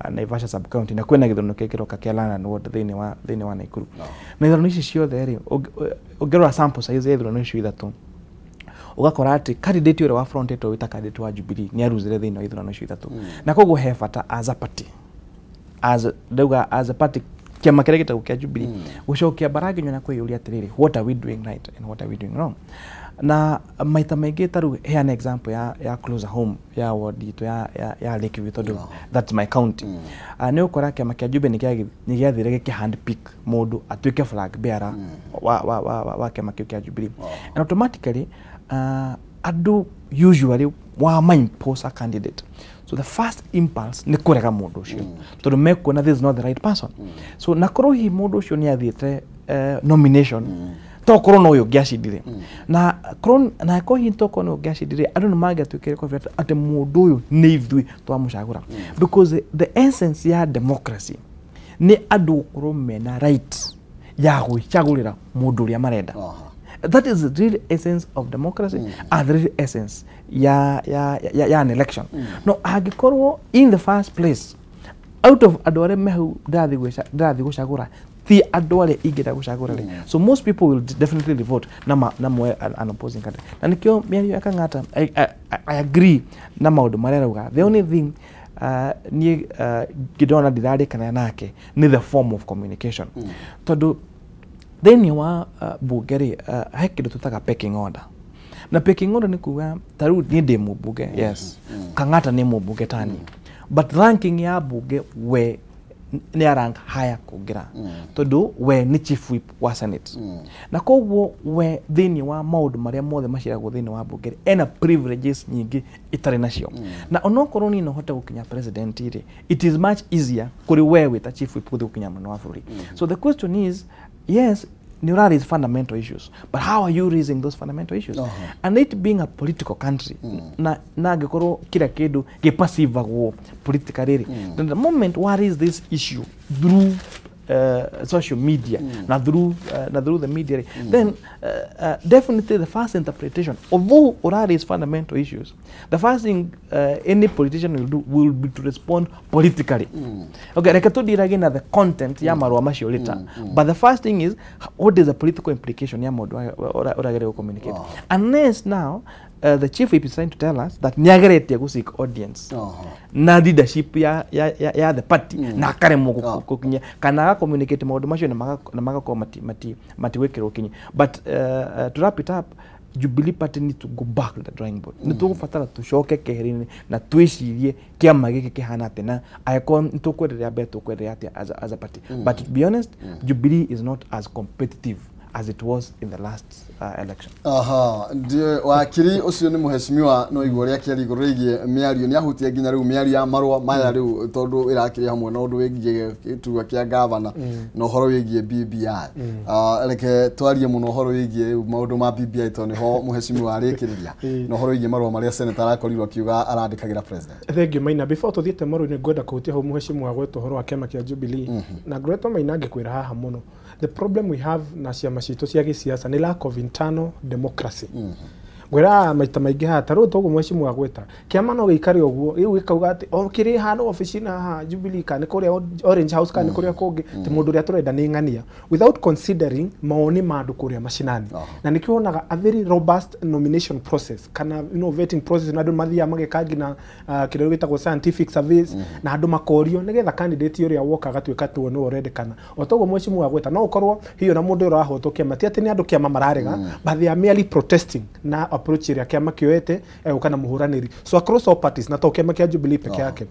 B: Naivasha sub county, na kwĩna gĩthurano kĩngĩ kĩroka kĩa London ward thĩinĩ wa Nakuru. Na ithurano ici ciothe rĩ, ũngĩrora sample size ya ithurano icio ithatũ, ũgakora atĩ candidate ũrĩa wa frontetwo wĩta candidate wa Jubilee nĩ aruzire thĩinĩ wa ithurano icio ithatũ. Na koguo he bata as a party, as ndauga as a party, kĩama kĩrĩa gĩtagwo kĩa Jubilee, gũcokia mbara nginya na kwĩyũria atĩrĩrĩ, what are we doing right and what are we doing wrong? Na maita maingĩ ta rĩu heana example ya closer home ya ward itũ ya Lakeview, tondũ that's my county. Nĩ ũkora kĩama kĩa Jubilee nĩ gĩathire gĩkĩ hand pick mũndũ atuĩke flag bearer wa kĩama kĩu kĩa Jubilee, and automatically andũ usually wa impose a candidate, so the first impulse nĩ kũrega mũndũ ũcio tondũ mekuona this is not the right person. So na korwo hihi mũndũ ũcio nĩ athiĩte nomination, tokorwo no ũyũ ũngĩacindire, na korwo na korwo hihi tokorwo no ũngĩacindire, andũ nĩ mangĩatuĩkire confident atĩ mũndũ ũyũ nĩ ithuĩ twamũcagũra, because the essence ya democracy nĩ andũ gũkorwo mena right ya gwĩcagũrĩra mũndũ ũrĩa marenda. That is the real essence of democracy and the real essence ya an election. No angĩkorwo in the first place out of andũ arĩa me hau ndĩrathiĩ gũcagũra ti andũ arĩa ingĩenda gũcagũra rĩ, so most people will definitely vote na moe an opposing candidate. Na nĩkĩo mĩario ya Kang'ata, I agree na maũndũ marĩa arauga. The only thing niĩ ngĩndona ndirarĩkana nake nĩ the form of communication, tondũ thĩinĩ wa bunge rĩ, he kĩndũ twĩtaga pecking order. Na pecking order nĩ kuga ta rĩu niĩ ndĩ mũmbunge, yes, Kang'ata nĩ mũmbunge tani, but ranking ya bunge we nĩ a rank higher kũngĩra, tondũ we nĩ chief whip wa Senate. Na koguo we thĩinĩ wa maũndũ marĩa mothe maciragwo thĩinĩ wa bunge rĩ, ena privileges nyingĩ itarĩ nacio. Na onokorwo niĩ no hote gũkinya president rĩ, it is much easier kũrĩ we wĩ ta chief whip gũthiĩ gũkinya mũnene wa bũrũri. So the question is, yes, nĩ ũra raise fundamental issues, but how are you raising those fundamental issues? And it being a political country, na angĩkorwo kila kĩndũ gĩpacivagwo politically rĩ, then the moment wa raise this issue through social media na through the media, then definitely the first interpretation, although ura raise fundamental issues, the first thing any politician will do will be to respond politically. Okay, reke tũndirage na the content ya marũa macio later, but the first thing is, what is the political implication ya maũndũ ũrageria communicate? Unless now the chief whip is trying to tell us that nĩageretie gũ seek audience na leadership ya the party na akaremwo gũkinyia kana agacommunicate maũndũ macio na magakorwo mati matiwĩkĩrwo kinyi. But to wrap it up, Jubilee Party need to go back to the drawing board. Nĩ tũgũbatara tũcoke keheri-inĩ na twĩcirie kĩama gĩkĩ kĩhana atĩa, na angĩkorwo nĩ tũkwenderea mbere, tũkwenderea atĩa as a party. But to be honest, Jubilee is not as competitive as it was in the last election.
A: Aha, ndio wakiri ũcio nĩ mũheshimiwa no igua ũrĩa kĩaria igũrũ rĩgiĩ mĩario. Nĩ ahutia nginya rĩu mĩario ya marũa maya rĩu, tondũ ĩrakĩrĩ hamwe na ũndũ wĩgiĩ gĩturwa kĩa gavana na ũhoro wĩgiĩ BBI. Reke twarie mũno ũhoro wĩgiĩ rĩu maũndũ ma BBI, tondũ nĩho mũheshimiwa arĩkĩrĩria, na ũhoro wĩgiĩ marũa marĩa senator arakorirwo akiuga arandĩkagĩra president.
C: Thank you, Maina. Before tuthiĩte marũa-inĩ, ngwenda kũhutia hau mũheshimiwa gwetwo ũhoro wa kĩama kĩa Jubilee. Na ngoretwo, Maina, ngĩkwĩra haha mũno, the problem we have na ciama citũ cia gĩsiasa nĩ lack of internal democracy. Ngwĩra maita maingĩ haha, ta rĩu toguo mũheshimiwa gwĩta kĩama no gĩikare ũguo rĩu gĩkauga atĩ o kĩrĩ hano obici-inĩ haha Jubilee, kana nĩ kũrĩa Orange House, kana nĩ kũrĩa kũngĩ, ti mũndũ ũrĩa tũrenda nĩ ng'ania, without considering mawoni ma andũ kũrĩa macinani. Na nĩkĩo wonaga a very robust nomination process kana vetting process, na andũ mathiaga mageka nginya kĩrĩa gĩtagwo scientific surveys, na andũ makorio nĩgetha candidate ũrĩa woka agatuĩka atĩ we nĩwe ũrendekana. O toguo mũheshimiwa gwĩta, no ũkorwo hiyo na mũndũ ũrĩa ũrahotwo kĩama ti atĩ nĩ andũ kĩama mararega, but they are merely protesting na approach ĩrĩa kĩama kĩoete egũka na mũhũranĩri. So across all parties, na to kĩama kĩa Jubilee peke yake,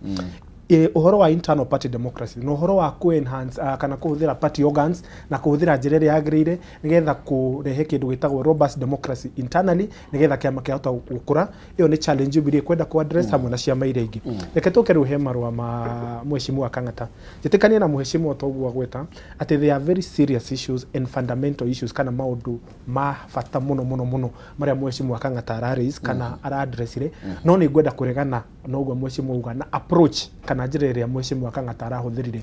C: ũhoro wa internal party democracy na ũhoro wa ku enhance kana kũhũthĩra party organs na kũhũthĩra njĩra ĩrĩa yagĩrĩire nĩgetha kũrehe kĩndũ gĩtagwo robust democracy internally, nĩgetha kĩama kĩahota gũkũra, ĩyo nĩ challenge Jubilee kwenda ku address hamwe na ciama iria ingĩ. Reke tũke rĩu he marũa ma mũheshimiwa Kang'ata. Njĩtĩkanie na mũheshimiwa toguo agweta atĩ they are very serious issues and fundamental issues, kana maũndũ ma bata mũno mũno mũno marĩa mũheshimiwa Kang'ata ara raise kana ara addressire. No nĩ ngwenda kũregana na ũguo mũheshimiwa auga na approach kana njĩra ĩrĩa mũheshimiwa Kang'ata arahũthĩrire.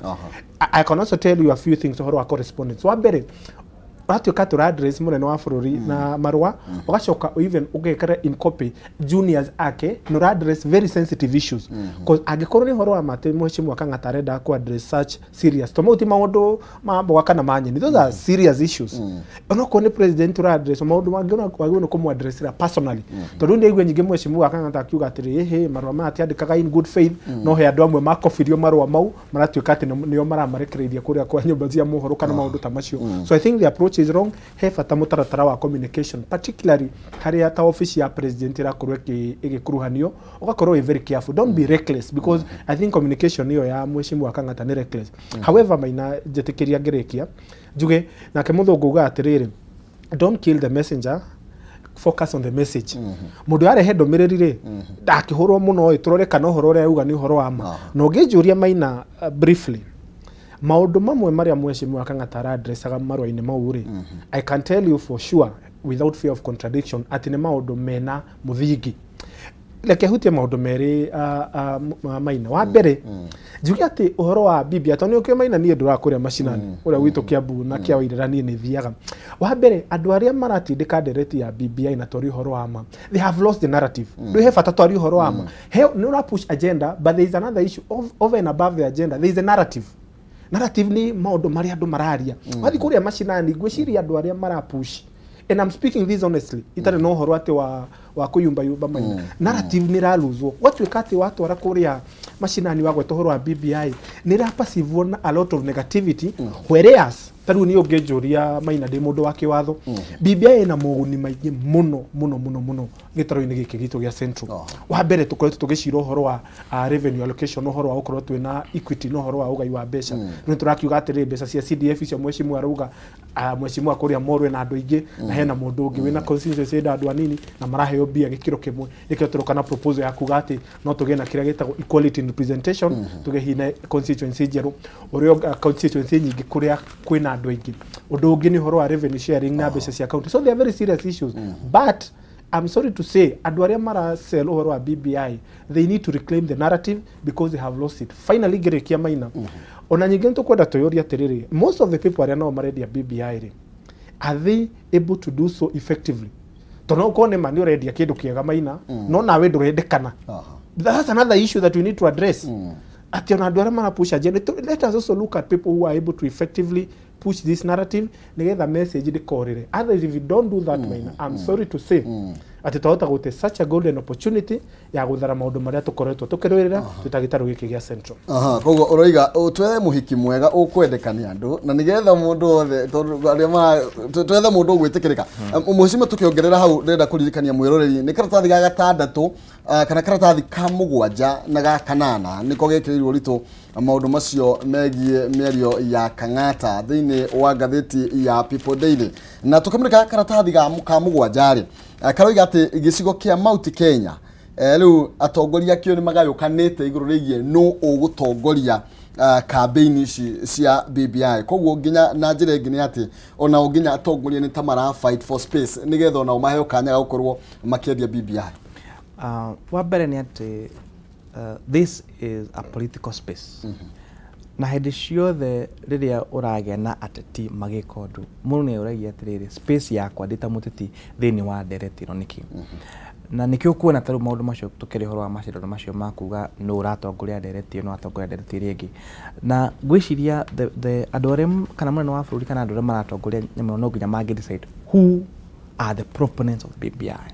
C: I can also tell you a few things ũhoro wa correspondence. Wa mbere, ũratuĩka atĩ ũra-address mũnene wa bũrũri na marũa, ũgacoka even ũgekĩra in copy juniors ake, na ũra-address very sensitive issues. 'Cause angĩkorwo nĩ ũhoro wa ma atĩ mũheshimiwa Kang'ata arenda ku address such serious, to mau ti maũndũ ma mboga kana ma nyeni, those are serious issues. Onokorwo nĩ president ũra address maũndũ mangĩ, wagĩrĩirwo nĩ kũmũ-addressĩra personally, tondũ nĩ aigue nyingĩ mũheshimiwa Kang'ata akiuga atĩrĩ, ĩhĩ, marũa maya atiandĩkaga in good faith, no he andũ amwe makobirio marũa mau maratuĩka atĩ nĩo maramarekereiria kũrĩa kwa nyũmba cia mohoro kana maũndũ ta macio. So I think the approach is wrong. He bata mũtaratara wa communication, particularly harĩa ta office ya president ĩrakorwo ĩgĩkuruhanio, ũgakorwo wĩ very careful. Don't be reckless, because I think communication ĩyo ya mũheshimiwa Kang'ata nĩ reckless. However, Maina, njĩtĩkĩria ngĩrĩkia njuge nake mũthũngũ ugaga atĩrĩrĩ, "Don't kill the messenger, focus on the message." Mũndũ arehe ndũmĩrĩri rĩ, ndakĩhũrwo mũno ĩ, tũrore kana ũhoro ũrĩa auga nĩ ũhoro wa ma. Na ũngĩnjũria, Maina, briefly, maũndũ mamwe marĩa mũheshimiwa Kang'ata ara-addressaga marũa-inĩ mau rĩ, I can tell you for sure without fear of contradiction atĩ nĩ maũndũ mena mũthingi. Reke hutie maũndũ merĩ, Maina. Wa mbere, njuge atĩ ũhoro wa BBI, tondũ nĩ ũkĩũĩ, Maina, niĩ ndũraga kũrĩa macinani, kũrĩa gwitũ Kiambu na kĩa Wairĩra, niĩ nĩ thiaga. Wa mbere, andũ arĩa maratindĩka ndereti ya BBI na twarie ũhoro wa ma, they have lost the narrative. Ndũ he bata twarie ũhoro wa ma. Nĩ ũra push agenda, but there is another issue over and above the agenda. There is a narrative. Narrative nĩ maũndũ marĩa andũ mararia. Wathiĩ kũrĩa macinani, ngwĩciria andũ arĩa marapush, and I'm speaking this honestly, itarĩ na ũhoro atĩ wa kũyumbayumba, Maina, narrative nĩ ĩraluzwo. Gwatuĩka atĩ watwara kũrĩa macinani, wagweta ũhoro wa BBI, nĩ ĩrapacivwo na a lot of negativity, whereas ta rĩu niĩ ũngĩnjũria, Maina, ndĩ mũndũ wa kĩwatho, BBI ĩna moguni maingĩ mũno mũno mũno mũno gĩtaro-inĩ gĩkĩ gitũ gĩa Central. Wa mbere, tũkoretwo tũgĩcira ũhoro wa revenue allocation, ũhoro wa gũkorwo twĩna equity na ũhoro wa ũgai wa mbeca. Nĩ tũrakiuga atĩrĩrĩ, mbeca cia CDF icio mheshimiwa arauga, mheshimiwa kũrĩa Moro ena andũ aingĩ na hena mũndũ ũngĩ wĩna constituency ĩna andũ anini na maraheo mbia gĩkĩro kĩmwe. Nĩkĩo tũroka na proposal ya kuga atĩ no tũgĩe na kĩrĩa gĩtagwo equality in representation, tũgĩe hinya constituency njerũ ũrĩa constituency nyingĩ kũrĩa kwĩna andũ aingĩ. Ũndũ ũngĩ nĩ ũhoro wa revenue sharing na mbeca cia county. So they are very serious issues, but I'm sorry to say, andũ arĩa marasell ũhoro wa BBI, they need to reclaim the narrative because they have lost it. Finally, ngĩrĩkia, Maina, ona nyingĩ nĩ tũkwenda twĩyũrie atĩrĩrĩ, most of the people arĩa nao marendia BBI rĩ, are they able to do so effectively? Tondũ no ũkorwo nĩ ma nĩ ũrendia kĩndũ kĩega, Maina, no nawe ndũrendekana. That's another issue that we need to address, atĩ ona andũ arĩa marapush agenda, let us also look at people who are able to effectively push this narrative nigetha message ndĩkorĩre. Otherwise, if you don't do that, Maina, I'm sorry to say atĩ twahota gũte such a golden opportunity ya gũthara maũndũ marĩa tũkoretwo tũkĩrũĩrĩra twĩ gĩtarũ gĩkĩ gĩa Central.
A: Aha, koguo ũroiga twethe mũhiki mwega ũkwendeka nĩ andũ na nĩgetha mũndũ wothe, tondũ arĩa twethe mũndũ ũgwĩtĩkĩrĩka. Mheshimiwa, tũkĩongerera hau, ndĩrenda kũririkania mwĩroreri nĩ karatathi ga gatandatũ, kana karatathi ka mũgwanja na ga kanana nĩko gekĩrĩirwo ũritũ maũndũ macio megiĩ mĩario ya Kang'ata thĩinĩ wa ngathĩti ya People Daily. Na tũkĩmũrĩka karatathi ka mũgwanja rĩ, karoiga atĩ gĩcigo kĩa Mount Kenya, rĩu atongoria akĩo nĩ magayũkanĩte igũrũ rĩgiĩ nũ ũgũtongoria campaign ici cia BBI. Koguo nginya na njĩra ĩngĩ nĩ atĩ onao nginya atongoria nĩ ta mara fight for space nĩgetha onao maheo kanya ga gũkorwo makĩendia BBI.
B: Wa mbere nĩ atĩ this is a political space, na hĩndĩ ciothe rĩrĩa ũragĩa na ateti magĩka ũndũ, mũndũ nĩ ũragia atĩrĩrĩ, space yakwa ndĩ ta mũteti thĩinĩ wa ndereti ĩno nĩkĩ? Na nĩkĩo kuona ta rĩu maũndũ macio tũkĩrĩ ũhoro wa macindano macio ma kuga nũ ũratongoria ndereti ĩno, atongoria ndereti ĩrĩa ĩngĩ. Na ngwĩciria andũ arĩa kana mũnene wa bũrũri kana andũ arĩa maratongoria nyamũ ĩno no nginya mangĩ decide who are the proponents of BBI,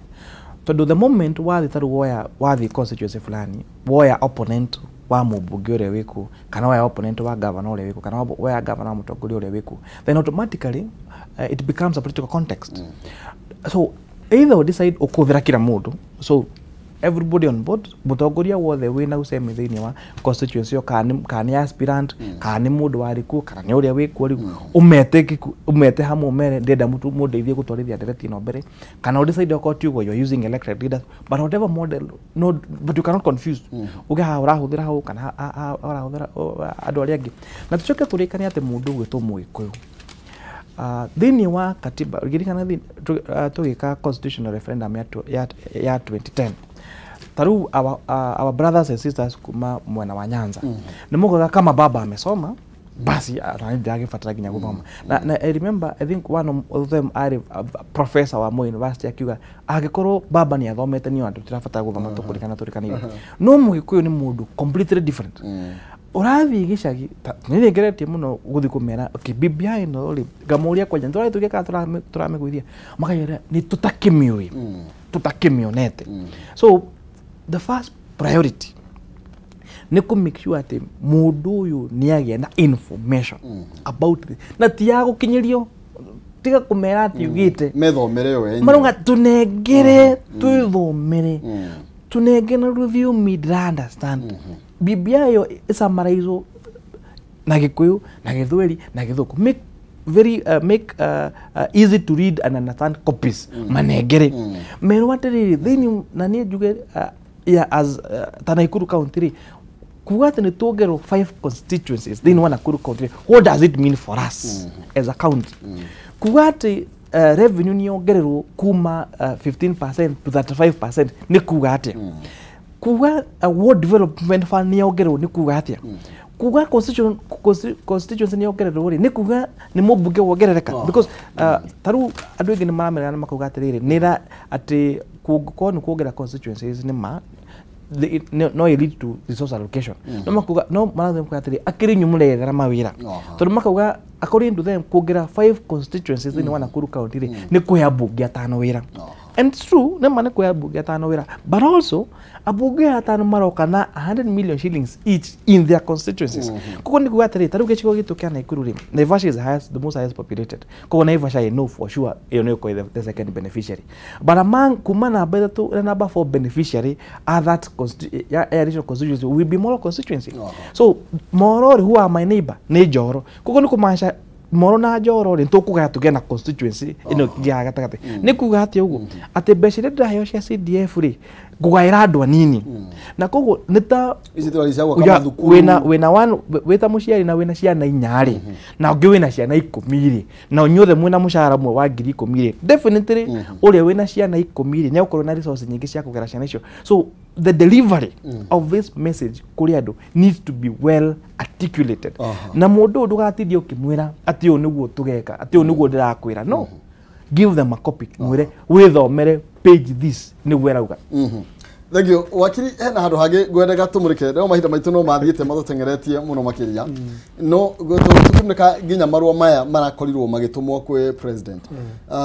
B: tondũ the moment wathiĩ ta rĩu woya wathiĩ constituency fulani, woya opponent wa mũmbunge ũrĩa wĩkuo, kana woya opponent wa governor ũrĩa wĩkuo, kana woya governor wa mũtongoria ũrĩa wĩkuo, then automatically it becomes a political context. So either we decide ũkũhũthĩra kila mũndũ, so everybody on board, mũtongoria wothe wĩna usemi thĩinĩ wa constituency ĩyo, kana nĩ aspirant, kana nĩ mũndũ warĩ kuo, kana nĩ ũrĩa wĩkuo rĩu, ũmete hamwe, ũmere ndĩrenda mũndeithie gũtwarithia ndereti ĩno mbere, kana ũdecide okorwo ti ũguo, you're using elected leaders, but whatever model, no, but you cannot confuse uge haha ũrahũthĩra hau kana haha ũrahũthĩra andũ arĩa angĩ. Na tũcoke tũrĩkane atĩ mũndũ ũgwĩtwo Mũgĩkũyũ, thĩinĩ wa katiba, ririkana tũgĩka constitutional referendum ya 2010, ta rĩu our brothers and sisters kuma mwena wa Nyanza nĩ mugaga kama baba amesoma, basi nani ndĩragĩbatara nginya gũthoma. Na I remember, I think one of them arĩ professor wa Moi University, akiuga angĩkorwo baba nĩ athomete, niĩ andũ tũrabatara gũthoma tũkũrĩkana tũrĩkanĩire. No Mũgĩkũyũ nĩ mũndũ completely different. Ũrathiĩ gĩcagi, nĩ ngeretie mũno gũthiĩ kũmera, okay, BBI ĩno rĩ, ngamũria kwanja nĩ tũragĩtuĩka kana tũramĩgũithia, makanyĩra nĩ tũtakĩmĩũĩ, tũtakĩmĩonete. So the first priority nĩ kũ make sure atĩ mũndũ ũyũ nĩ agĩa na information about this, na ti ya gũkinyĩrio, tiga kũmera atĩ ugĩte
A: methomere yo enyewe.
B: Marauga tũnengere twĩthomere, tũnengere na rũthiomi ndĩra understand. BBI ĩyo ĩsummarizwo na Gĩkũyũ na Gĩthweri na Gĩthũngũ, make very make easy to read and understand copies, manengere merwo atĩrĩrĩ thĩinĩ. Na niĩ njuge yeah, as ta Nakuru County rĩ, kuga atĩ nĩ tuongerwo five constituencies thĩinĩ wa Nakuru County rĩ, what does it mean for us as a county? Kuga atĩ revenue nĩ yongererwo kuma 15% to 35% nĩ kuga atĩa? Kuga World Development Fund nĩ yongererwo nĩ kuga atĩa? Kuga constituency nĩ yongererwo rĩ, nĩ kuga nĩ mũmbunge wongerereka? Because ta rĩu andũ aingĩ nĩ maramerera na makauga atĩrĩrĩ, nĩ atĩ kũngĩkorwo nĩ kuongerera constituencies nĩ ma no ĩ lead to resource allocation, no makuga no marathiĩ kuga atĩrĩ akĩrĩ inyuĩ mũrethera mawĩra, tondũ makauga according to them kuongerera 5 constituencies thĩinĩ wa Nakuru County rĩ, nĩ kũhe ambunge atano wĩra. And it's true, nĩ ma nĩ kũhe ambunge atano wĩra, but also ambunge atano maroka na 100 million shillings each in their constituencies. Koguo nĩ kuga atĩrĩ, ta rĩu gĩcigo gitũ kĩa Nakuru rĩ, Naivasha is the most highest populated, koguo Naivasha I know for sure ĩyo nĩ ĩgũkorwo the second beneficiary, but among kuma namba 3 na namba 4 beneficiary are that additional constituency will be Molo constituency. So Molo rĩ, who are my neighbor, nĩ Njoro. Koguo nĩ kũmaanisha Moro na Njoro rĩ, tũkũgaya tũgĩe na constituency ĩno ya gatagatĩ. Nĩ kuga atĩ ũguo atĩ mbeca iria ndĩraheo cia CDF rĩ, ngũgaĩra andũ anini, na koguo nĩ ta
A: Ici tũraria cia gwaka mathukuru.
B: Wĩna one wĩta mũciari na wĩna ciana 4 rĩ, na ũngĩ wĩna ciana 10 rĩ, na inyuothe mwĩna mũcara ũmwe wa ngiri 10 rĩ, definitely ũrĩa wĩna ciana 10 rĩ, nĩ egũkorwo na resource nyingĩ cia kũgera ciana icio. So the delivery of this message kũrĩ andũ needs to be well articulated, na mũndũ ũyũ ndũgatindie ũkĩmwĩra atĩ ũũ nĩguo tũgeka, atĩ ũũ nĩguo ndĩrakwĩra. No, give them a copy, mwĩre wĩthomere page this nĩguo ĩrauga.
A: Thank you. Wakiri, hena handũ hangĩ ngwendaga tũmũrĩke, no mahinda maitũ no mathiĩte matũteng'eretie mũno makĩria, no tũkĩmũrĩka nginya marũa maya marakorirwo magĩtũmwo kwĩ president.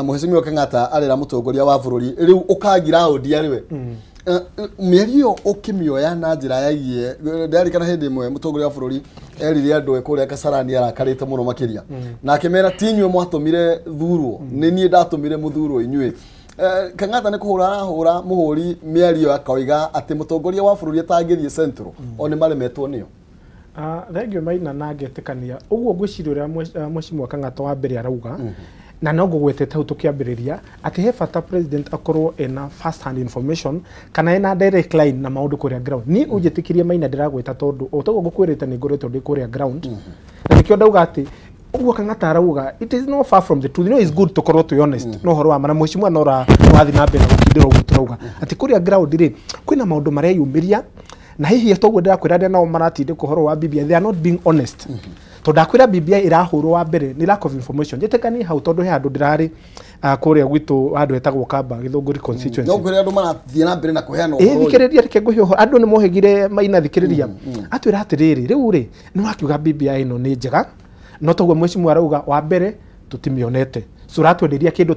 A: Mheshimiwa Kang'ata arera mũtongoria wa bũrũri rĩu ũkangira raũndi arĩ we mĩario ĩyo ũkĩmĩoya na njĩra yagie. Ndirarikana hĩndĩ ĩmwe mũtongoria wa bũrũri erire andũ e kũrĩa Kasarani arakarĩte mũno makĩria, na akĩmera ti inyuĩ mwatũmire thurwo, nĩ niĩ ndatũmire mũthurwo inyuĩ. Kang'ata nĩ kũhũra arahũra mũhũri mĩario akoiga atĩ mũtongoria wa bũrũri atangĩthiĩ Central o nĩ maremetwo nĩo.
C: Thengiũ Maina, na ngetĩkania ũguo ngwĩciria ũrĩa Mheshimiwa Kang'ata wa mbere arauga, na no ngũgwetete hau tũkĩambĩrĩria atĩ he bata president akorwo ena first hand information kana ena direct line na maũndũ kũrĩa ground. Niĩ ũnjĩtĩkĩrie Maina, ndĩragwĩta tondũ o toguo ngũkwĩrĩte nĩ ngoretwo ndĩ kũrĩa ground, na nĩkĩo ndauga atĩ ũguo Kang'ata arauga it is not far from the truth. You know, it's good tũkorwo twĩ honest no ũhoro wa ma, na mheshimiwa no ũrathiĩ na mbere na gũkindĩra ũguo tũrauga atĩ kũrĩa ground rĩ, kwĩna maũndũ mareyumĩria, na hihi toguo ndĩrakwĩra arĩa nao maratindĩka ũhoro wa BBI, they are not being honest, tondũ ndakwĩra BBI ĩrahũrwo wa mbere nĩ lack of information. Njĩtĩkanie hau tondũ he handũ ndĩrarĩ kũrĩa gwitũ, handũ hetagwo Kamba Gĩthũngũri constituency.
A: No kwĩrĩ andũ marathiĩ na mbere na kũheana ũhoro ũyũ.
C: Thikĩrĩria, reke ngũhe ũhoro. Andũ nĩ mohĩgire Maina, thikĩrĩria, atwĩra atĩrĩrĩ, rĩu rĩ nĩ wakiuga BBI ĩno nĩ njega, no toguo mheshimiwa arauga wa mbere tũtimĩonete, so ũratwenderia kĩndũ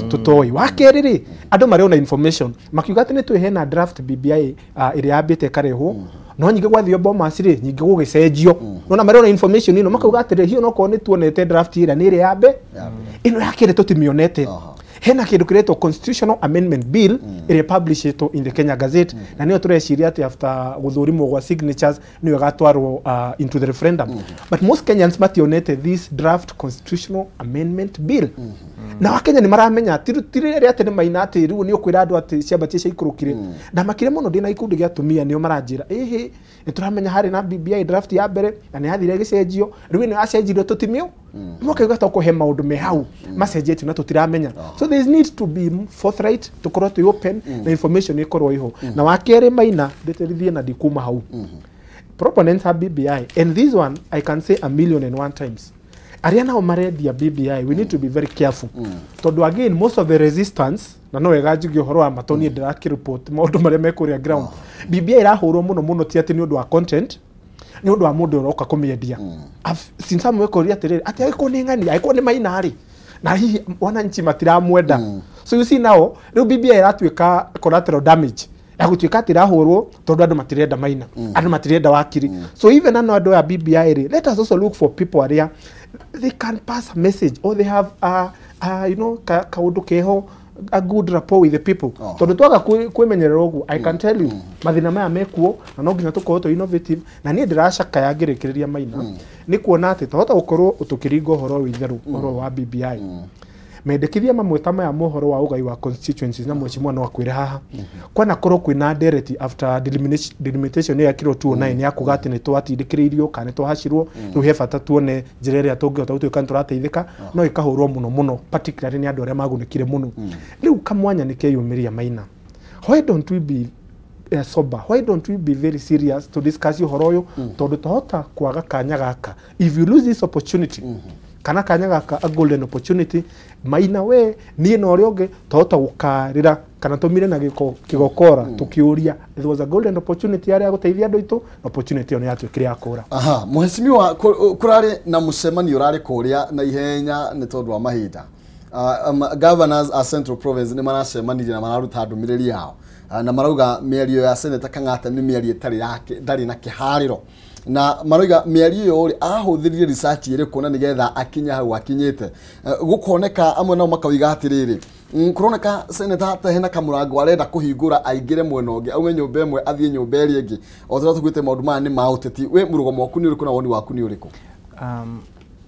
C: tũtoĩ. Wa kerĩ rĩ, andũ marĩ ona information makiuga atĩ nĩ twĩ hena draft BBI ĩrĩa yambĩte ĩkarehwo, no nyingĩ gwathio Bomas rĩ, nyingĩ gũgĩcenjio. Nona marĩ ona information ĩno makauga atĩrĩ, hiyo nokorwo nĩ tuonete draft ĩrĩa nĩ ĩrĩa yambe ĩno ya kerĩ tũtimĩonete. Hena kĩndũ kĩretwo Constitutional Amendment Bill ĩrĩa publishĩtwo in the Kenya Gazette, na nĩyo tũreciria atĩ after gũthũrimwo gwa signatures nĩyo ĩgatwarwo into the referendum, but most Kenyans mationete this draft Constitutional Amendment Bill. Na Wakenya nĩ maramenya ti rĩrĩa atĩ nĩ maina atĩ rĩu nĩ ũkwĩra andũ atĩ ciambatie ciaikũrũkire. Ndamakire mũno ndĩna ikundi gĩa atumia, nĩo maranjĩra ĩhĩ nĩ tũramenya harĩ na BBI draft ya mbere na nĩ yathire ĩgĩcenjio, rĩu ĩno yacenjirio tũtimio, makauga to kũhe maũndũ me hau macenjetio na tũtiramenya. So there is need to be forthright, tũkorwo twĩ open na information ĩkorwo iho. Na wa kerĩ Maina, ndĩtĩrithie na ndikuma hau, proponents a BBI, and this one I can say 1,000,001 times, arĩa nao marendia BBI, we need to be very careful, tondũ again most of the resistance, na no wega njuge ũhoro wa matoni, ndĩrakĩreport maũndũ marĩa me kũrĩa ground. BBI ĩrahũrwo mũno mũno ti atĩ nĩ ũndũ wa content, nĩ ũndũ wa mũndũ ũroka kũmĩendia. Since amwĩkoria atĩrĩrĩ, atĩ angĩkorwo nĩ ng'ani, angĩkorwo nĩ Maina rĩ, na hihi wananchi matiramwenda. So you see now rĩu BBI ĩratuĩka collateral damage ya gũtuĩka atĩ ĩrahũrwo tondũ andũ matirenda Maina, andũ matirenda wakiri. So even ano andũ aya BBI rĩ, let us also look for people arĩa they can pass a message or they have a you know kaũndũ keho, a good rapport with the people, tondũ twaga kwĩmenyerera ũguo, I can tell you mathĩna maya mekuo, na no nginya tũkorwo twĩ innovative. Na niĩ ndĩracakaya ngĩrĩkĩrĩria Maina nĩ kuona atĩ twahota gũkorwo tũkĩringa ũhoro wa itherũ, ũhoro wa BBI. Mendekithia mamwe ta maya mohoro wa ugai wa constituencies na mheshimiwa no akwire haha. Kwana korwo kwina ndereti after delimitation ya kiro 209 ya kuga ati ni twatindikiriirio kana ni twahacirwo, riu he bata tuone njira iria tungihota gutuika ni turateithika, no ikahurwo muno muno particularly ni andu aria magunĩkire muno. Riu kamwanya ni keyumiria Maina. Why don't we be sober? Why don't we be very serious to discuss uhoro uyu? Tondu twahota kwaga kanya gaka. If you lose this opportunity, kana kanya gaka a golden opportunity, Maina we nie na uria ungi twahota gukarira kana tumire na kigokora tukiuria it was a golden opportunity aria guteithia andu aitu, opportunity iyo ni yatuikire ya kura.
A: Aha, mheshimiwa, kurari na mucemanio urari kuria na ihenya ni tondu wa mahinda. Governors a Central Province ni maracemanirie na mararuta ndumiriri yao, na marauga mĩario ya Senator Kang'ata nĩ mĩario ĩtarĩ yake, ndarĩ na kĩharĩro, na marauga mĩario ĩyo rĩ ahũthĩrire research ĩrĩkũ na nĩgetha akinye hau akinyĩte. Gũkoneka amwe nao makauga atĩrĩrĩ, kũroneka Senator ta hena kamũrango arenda kũhingũra aingĩre mwena ũngĩ, aume nyũmba ĩmwe athiĩ nyũmba ĩrĩa ĩngĩ. O ta ũrĩa tũguĩte maũndũ maya nĩ ma ũteti, we mũrũgamo waku nĩ ũrĩkũ na woni waku nĩ ũrĩkũ?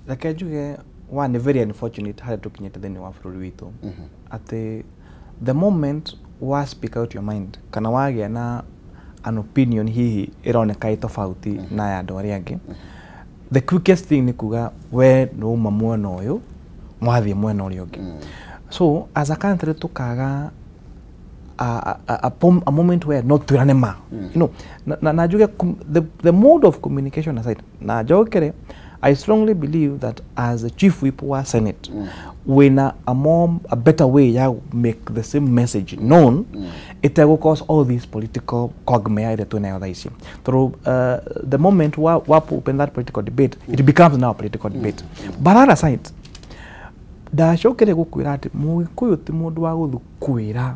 B: Reke njuge one very unfortunate harĩa tũkinyĩte thĩinĩ wa bũrũri witũ, atĩ the moment wa speak out your mind kana wagĩa na an opinion hihi ĩroneka ĩ tofauti na ya andũ arĩa angĩ, the quickest thing nĩ kuga we nĩ uma mwena ũyũ mwathiĩ mwena ũrĩa ũngĩ. So as a country tũkaga a moment where no twĩrane ma, you know, na njuge the mode of communication aside, na njokere I strongly believe that as a chief whip wa Senate, wina a better way ya make the same message known, it will cause all these political quagmire ĩrĩa twĩnayo thaa ici. Through the moment wa open that political debate, it becomes now a political debate. But that aside, ndacokere gũkwĩra atĩ Mũgĩkũyũ ti mũndũ wa gũthiĩ kwĩra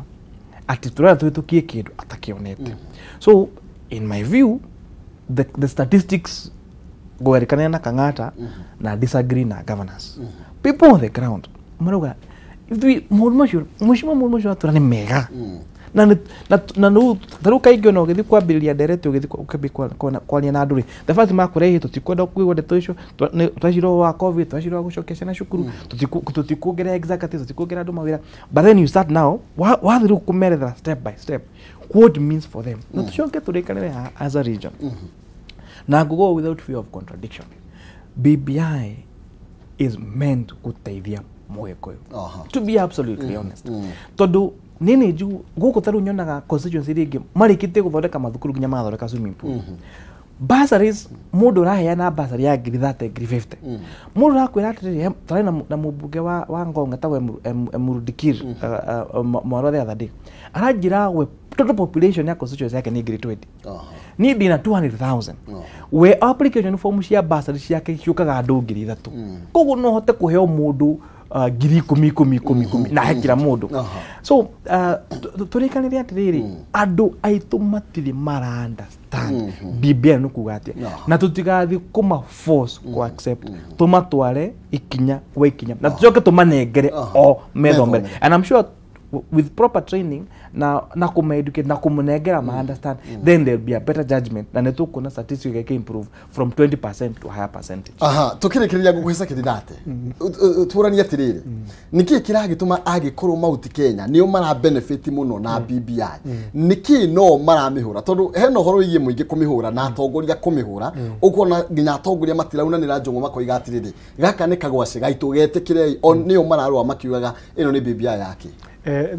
B: atĩ tũrenda tũhĩtũkie kĩndũ atakĩonete. So in my view, the statistics gũgerikania na Kang'ata na disagree na governors. People on the ground marauga ithui maũndũ macio mheshimiwa maũndũ macio atwĩra nĩ mega, na rĩu kaingĩ ona ũgĩthiĩ kwambĩrĩria ndereti ũgĩthiĩ ũkĩambia kwaria na andũ rĩ, the first makũrehe tũtikwenda kũigua ndeto icio, twacirwo wa COVID, twacirwo wa gũcokia ciana cukuru, tũtikuongerera executive, tũtikuongerera andũ mawĩra. But then you start now wathiĩ rĩu kũmerethera step by step what it means for them, na tũcoke tũrĩkanĩre as a region. Na ngũgo without fear of contradiction, BBI is meant gũteithia Mũgĩkũyũ. To be absolutely honest, tondũ nini nju gũkũ ta rĩu nyonaga constituency iria ingĩ marĩkĩtie gũthondeka mathukuru nginya magathondeka swimming pool. Bursaries, mũndũ ũraheana bursary ya ngiri 30, ngiri 50. Mũndũ ũrakwĩra atĩrĩrĩ, tũrarĩ na mũmbunge wa Ngong etagwo Emurudikir Mwaro the other day, aranjĩra we total population ya constituency yake nĩ ngiri 20. Niĩ ndĩna 200,000. We application form cia bursary ciake ciũkaga andũ ngiri 3. Koguo no hote kũheo mũndũ ngiri 10 10 10 10 na he kila mũndũ. So tũrĩkanĩre atĩrĩrĩ, andũ aitũ matirĩ mara understand BBI nĩ kuga atĩa, na tũtigathiĩ kũma force kũ accept, tũmatware ikinya kwa ikinya na tũcoke tũmanengere o methomere. And I'm sure with proper training na kuma-educate na kũmũnengera ma understand, then there will be a better judgment na nĩtũkuona statistics ĩgĩka improve from 20% to higher percentage.
A: Aha, tũkĩrĩkĩrĩria ngũkũhe kĩrithate, tũranie atĩrĩrĩ, nĩkĩĩ kĩragĩtũma agĩkorwo Mount Kenya nĩo mara benefit mũno na BBI, nĩkĩĩ no maramĩhũra? Tondũ hena ũhoro wĩgiĩ mũingĩ kũmĩhũra na atongoria kũmĩhũra, ũkona nginya atongoria matiraunanĩra njũng'wa makoiga atĩrĩrĩ, gaka nĩ kagwacĩ gaitũ getĩkĩrei, o nĩo mararũa makiugaga ĩno nĩ BBI yake.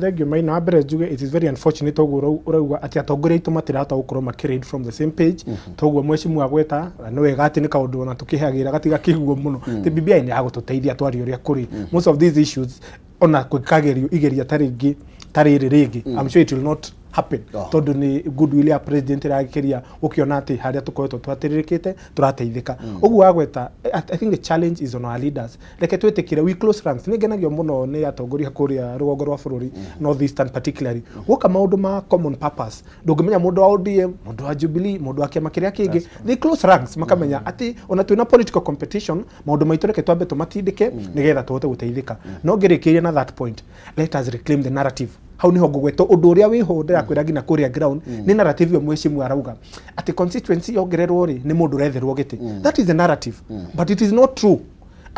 C: Thank you Maina. Wa mbere njuge it is very unfortunate ũguo ũrauga atĩ atongoria aitũ matirahota gũkorwo makĩ read from the same page. Toguo mheshimiwa agweta nĩ wega atĩ nĩ kaũndũ ona tũkĩhagĩra gatigakĩiguo mũno atĩ BBI nĩ ya gũtũteithia twarie ũrĩa kũrĩ. Most of these issues ona kwĩkagerio igeria ta rĩngĩ ta rĩrĩ rĩngĩ, I'm sure it will not happen, tondũ nĩ goodwill ya president ĩragĩkĩria ũkĩona atĩ harĩa tũkoretwo twatĩrĩrĩkĩte tũrateithĩka. Ũguo wagweta, I think the challenge is on our leaders. Reke twĩtĩkĩre we close ranks. Nĩ ngenagio mũno nĩ atongoria kũrĩa rũgongo rwa bũrũri, North Eastern particularly, woka maũndũ ma common purpose, ndũngĩmenya mũndũ wa ODM, mũndũ wa Jubilee, mũndũ wa kĩama kĩrĩa kĩngĩ, they close ranks makamenya atĩ ona twĩna political competition maũndũ maitũ reke twambe tũmatindĩke nĩgetha tũhote gũteithĩka. No ngĩrĩkĩria na that point, let us reclaim the narrative. Hau niho ngũgwetwo ũndũ ũrĩa wĩho ndĩrakwĩra nginya kũrĩa ground nĩ narrative ĩyo mheshimiwa arauga atĩ constituency yongererwo rĩ nĩ mũndũ ũretherwo gĩtĩ. That is the narrative, but it is not true.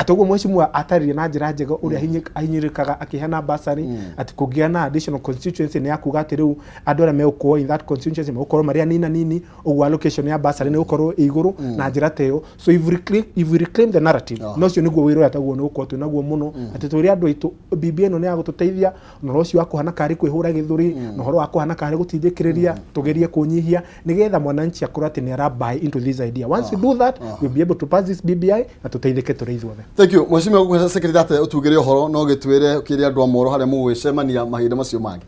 C: Atĩ ũguo mheshimiwa ataririe na njĩra njega ũrĩa ahinyĩrĩkaga akĩheana bursary, atĩ kũngĩa na additional constituency nĩ akuga atĩ rĩu andũ arĩa megũkorwo in that constituency megũkorwo marĩ anini nini, ũguo allocation ya bursary nĩ gũkorwo ĩ igũrũ na njĩra ta ĩyo. So if we reclaim the narrative, no ũcio nĩguo wĩra ũrĩa taguo nĩ gũkorwo twĩ naguo mũno, atĩ twĩre andũ aitũ BBI ĩno nĩ ya gũtũteithia, na ũhoro ũcio wa kũhana karĩ kwĩhũra gĩthũri na ũhoro wa kũhana karĩ gũtindĩkĩrĩria tũgerie kũnyihia nĩgetha mwananchi akorwo atĩ nĩ ara buy into this idea. Once we do that, we'll be able to pass this BBI na tũteithĩke tũrĩ ithuothe.
A: Thank you. Mheshimiwa gũkũhe secretary ũtugĩre ũhoro no gĩtwĩre ũkĩre andũ a Moro harĩa mũgwĩcemania mahinda macio mangĩ.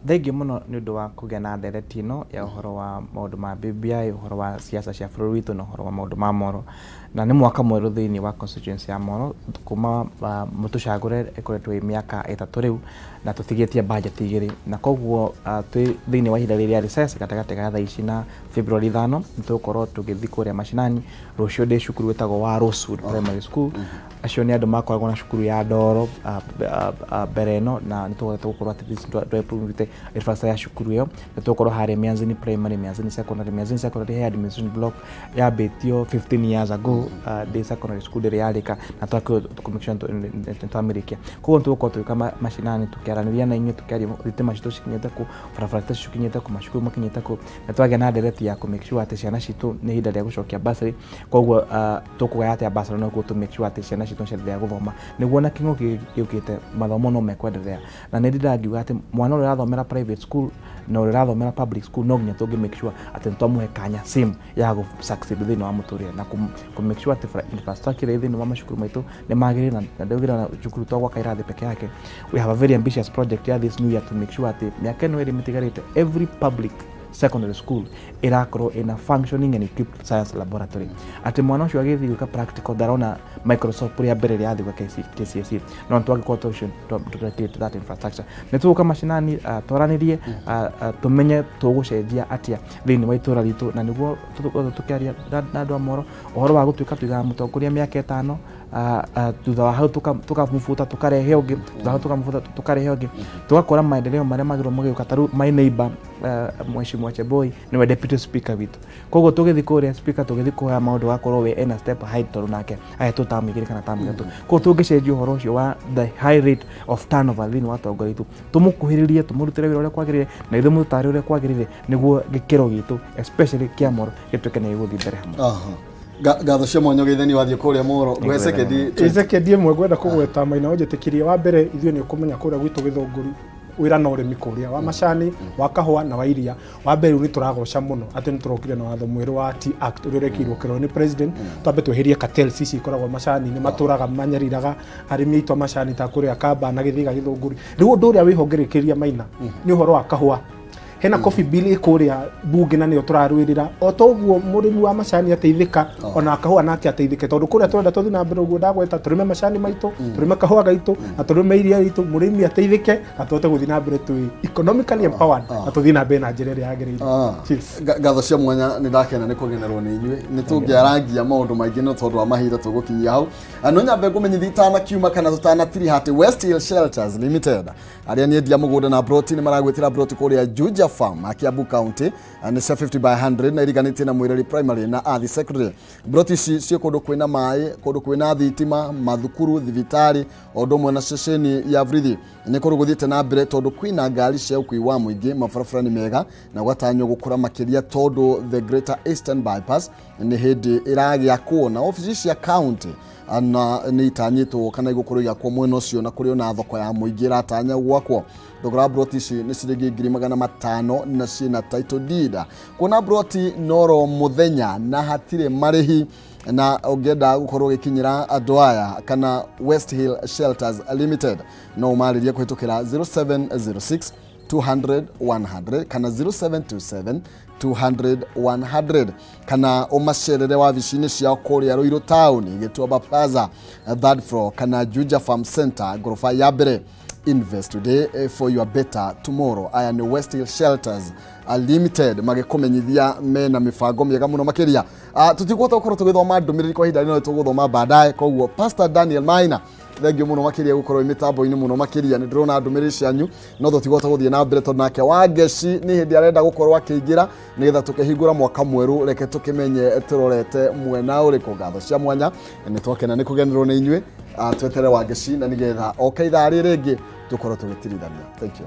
B: Thengiũ mũno nĩ ũndũ wa kũgĩa na ndereti ĩno ya ũhoro wa maũndũ ma BBI, ũhoro wa siasa cia bũrũri witũ na ũhoro wa maũndũ ma Moro. Na nĩ mwaka mwerũ thĩinĩ wa constituency ya Moro kuma mũtũcagũre ĩkoretwo ĩ mĩaka 3 rĩu na tũtigĩtie budget 2, na koguo twĩ thĩinĩ wa ihinda rĩrĩa recess gatagatĩ ga thaa ici na February 5 nĩ tũgũkorwo tũgĩthiĩ kũrĩa macinani. Rũciũ ndĩ cukuru wĩtagwo wa Rosewood Primary School. Acio nĩ andũ makoragwo na cukuru ya ndoro mbere ĩno, na nĩ tũhotete gũkorwo atĩ tũ infrastructure ya cukuru ĩyo. Nĩ tũgũkorwo harĩa Mianzini Primary, Mianzini Secondary. Mianzini Secondary he administration block yambĩtio 15 years ago, ndĩ secondary school ndĩrĩ yarĩka, na twakĩ make sure nĩ twamĩrĩkia. Koguo nĩ tũgũkorwo tũgĩũka macinani tũkĩaranĩria na inyuĩ, tũkĩaria thitima citũ cikinyĩte kũ, barabara citũ cikinyĩte kũ, macukuru makinyĩte kũ, na twagĩa na ndereti ya kũ make sure atĩ ciana citũ nĩ ihinda rĩa gũcokia bursary. Koguo tũkũgaya atĩa bursary nĩguo tũ make sure atĩ ciana citũ nĩ ciendelea gũthoma, nĩguo na kĩng'ũki gĩũkĩte mathomo no mekwendelea. Na nĩ ndĩrangiuga atĩ mwana ũrĩa ũrathomera private school na ũrĩa ũrathomera public school no nginya tũngĩ make sure atĩ nĩ twamũhe kanya same ya gũ succeed thĩinĩ wa mũtũrĩre, na kũ make sure atĩ infrastructure ĩ thĩinĩ wa macukuru maitũ nĩ magĩrĩire, na ndaugĩra na cukuru to gwaka irathi peke yake. We have a very ambitious project ya this new year to make sure atĩ mĩaka ĩno ĩrĩ mĩtigarĩte every public secondary school ĩrakorwo ĩna functioning and equipped science laboratory, atĩ mwana ũcio agĩthiĩ gwĩka practical ndarona microscope rĩa mbere rĩa athiĩ gwĩka KCSE, no nĩ twagĩkorwo tũrekĩrĩte that infrastructure. Nĩ tũgũka macinani twaranĩrie, tũmenye tũgũcenjia atĩa thĩinĩ wa itũra ritũ, na nĩguo tũgũkorwo tũkĩaria na andũ a Moro ũhoro wa gũtuĩka tuigaga mũtongoria mĩaka 5, thutha wa hau tũkamũbuta tũkarehe ũngĩ, thutha wa hau tũkamũbuta tũkarehe ũngĩ, tũgakora maendeleo marĩa magĩrĩirwo magĩũka. Ta rĩu my neighbor Mheshimiwa Cheboi nĩwe deputy speaker witũ, koguo tũgĩthiĩ kũrĩa speaker tũgĩthiĩ kũhoya maũndũ gakorwo we ena step ahead tondũ nake ahetwo tamu 2 kana tamu 3. Koguo tũngĩcenjia ũhoro ũcio wa the high rate of turnover thĩinĩ wa atongoria aitũ, tũmũkuhĩrĩrie, tũmũrutĩre wĩra ũrĩa kwagĩrĩire, na ithuĩ mũtũtare ũrĩa kwagĩrĩire, nĩguo gĩkĩro gitũ especially kĩa Moro gĩtuĩke nĩ gĩgũthiĩ mbere hamwe.
A: Ngatho cia mwanya ũgeithani wathiĩ kũrĩa Moro. Ngũhe sekendi
C: sekendi ĩmwe ngwenda kũgweta Maina ũnjĩtĩkĩrie. Wa mbere ithuĩ nĩ ũkũmenya kũrĩa gwitũ Gĩthũngũri wĩra na ũrĩmi kũrĩa wa macani, wa kahũa na wa iria. Wa mbere rĩu nĩ tũragoca mũno atĩ nĩ tũrokire na watho mwerũ wa Tea Act ũrĩa ũrekĩirwo kĩrore nĩ president, twambe tweherie cartels ici ikoragwo macani-inĩ, matũraga manyariraga arĩmi aitũ a macani ta kũrĩa Kamba na Gĩthiga Gĩthũngũri. Rĩu ũndũ ũrĩa wĩhongerekeria Maina nĩ ũhoro wa kahũa. Hena coffee bill ĩkũrĩa bunge na nĩyo tũrarũĩrĩra, o toguo mũrĩmi wa macani ateithĩka, ona kahũa nake ateithĩke, tondũ kũrĩa tũrenda tũthiĩ na mbere ũguo ndagweta, tũrĩme macani maitũ, tũrĩme kahũa gaitũ na tũrĩme iria ritũ, mũrĩmi ateithĩke na tũhote gũthiĩ na mbere twĩ economically empowered na tũthiĩ na mbere na njĩra ĩrĩa yagĩrĩire.
A: Ngatho cia mwanya, nĩ ndakena nĩ kũgenerwo nĩ inyuĩ. Nĩ tũngĩarangia maũndũ maingĩ no tondũ wa mahinda tũgũkinyia hau. No nyambe ngũmenyithia itanakiuma kana tũtanatiriha atĩ West Hill Shelters Limited arĩa nĩ endia mũgũnda na broti nĩ maragwĩtĩra broti kũrĩa Juja Farm Kiambu County, nĩ cia 50 by 100 na iriganĩtie na Mwireri Primary na Athi Secondary. Broti ici ciĩ kũndũ kwĩna maĩ, kũndũ kwĩna thitima, mathukuru, thibitarĩ, o ũndũ ũmwe na ceceni ya borithi. Nĩ kũndũ gũthiĩte na mbere tondũ kwĩna ngari cia ũkui wa mũingĩ, mabarabara nĩ mega na gwatanywo gũkũra makĩria tondũ the Greater Eastern Bypass nĩ hĩndĩ ĩragĩakwo na obici cia county na nĩ itanyĩtwo kana igũkorwo igĩakwo mwena ũcio, na kũrĩ ona thoko ya mũingĩ ĩratanya gwakwo. Thogora wa broti ici nĩ ciringi 500,000 na ciĩna title deed. Kuona broti noro mũthenya na hatirĩ marĩhi, na ũngĩenda gũkorwo ũgĩkinyĩra andũ aya kana West Hill Shelters Limited no ũmarĩrie kũhĩtũkĩra 0706 200 100 kana 0727 200 100 kana ũmacerere wabici-inĩ ciao kũrĩa Ruiru Town, Gĩtuamba Plaza third floor kana Juja Farm Center ngoroba ya mbere. Invest today for your better tomorrow. Aya nĩ West Hill Shelters Limited magĩkũmenyithia mena mĩbango mĩega mũno makĩria. Tũtikũhota gũkorwo tũgĩthoma ndũmĩrĩri kwa ihinda rĩno, tũgũthoma baadaye. Koguo Pastor Daniel Maina Thank you muno makiria gukorwo mitambo-inĩ muno makiria. Nĩ ndĩrona ndũmĩrĩri cianyu no tũtigũhota gũthiĩ na mbere tondũ nake Wangeci nĩ hĩndĩ arenda gũkorwo akĩingĩra nĩgetha tũkĩhingũra mwaka mwerũ. Reke tũkĩmenye tũrorete mwena ũrĩkũ. Ngatho cia mwanya, nĩ twakena nĩ kũgenerwo nĩ inyuĩ. Twetere Wangeci na nĩgetha oke ithaa rĩrĩ rĩngĩ tũkorwo tũgĩtirithania. Thank you.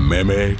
D: Meme.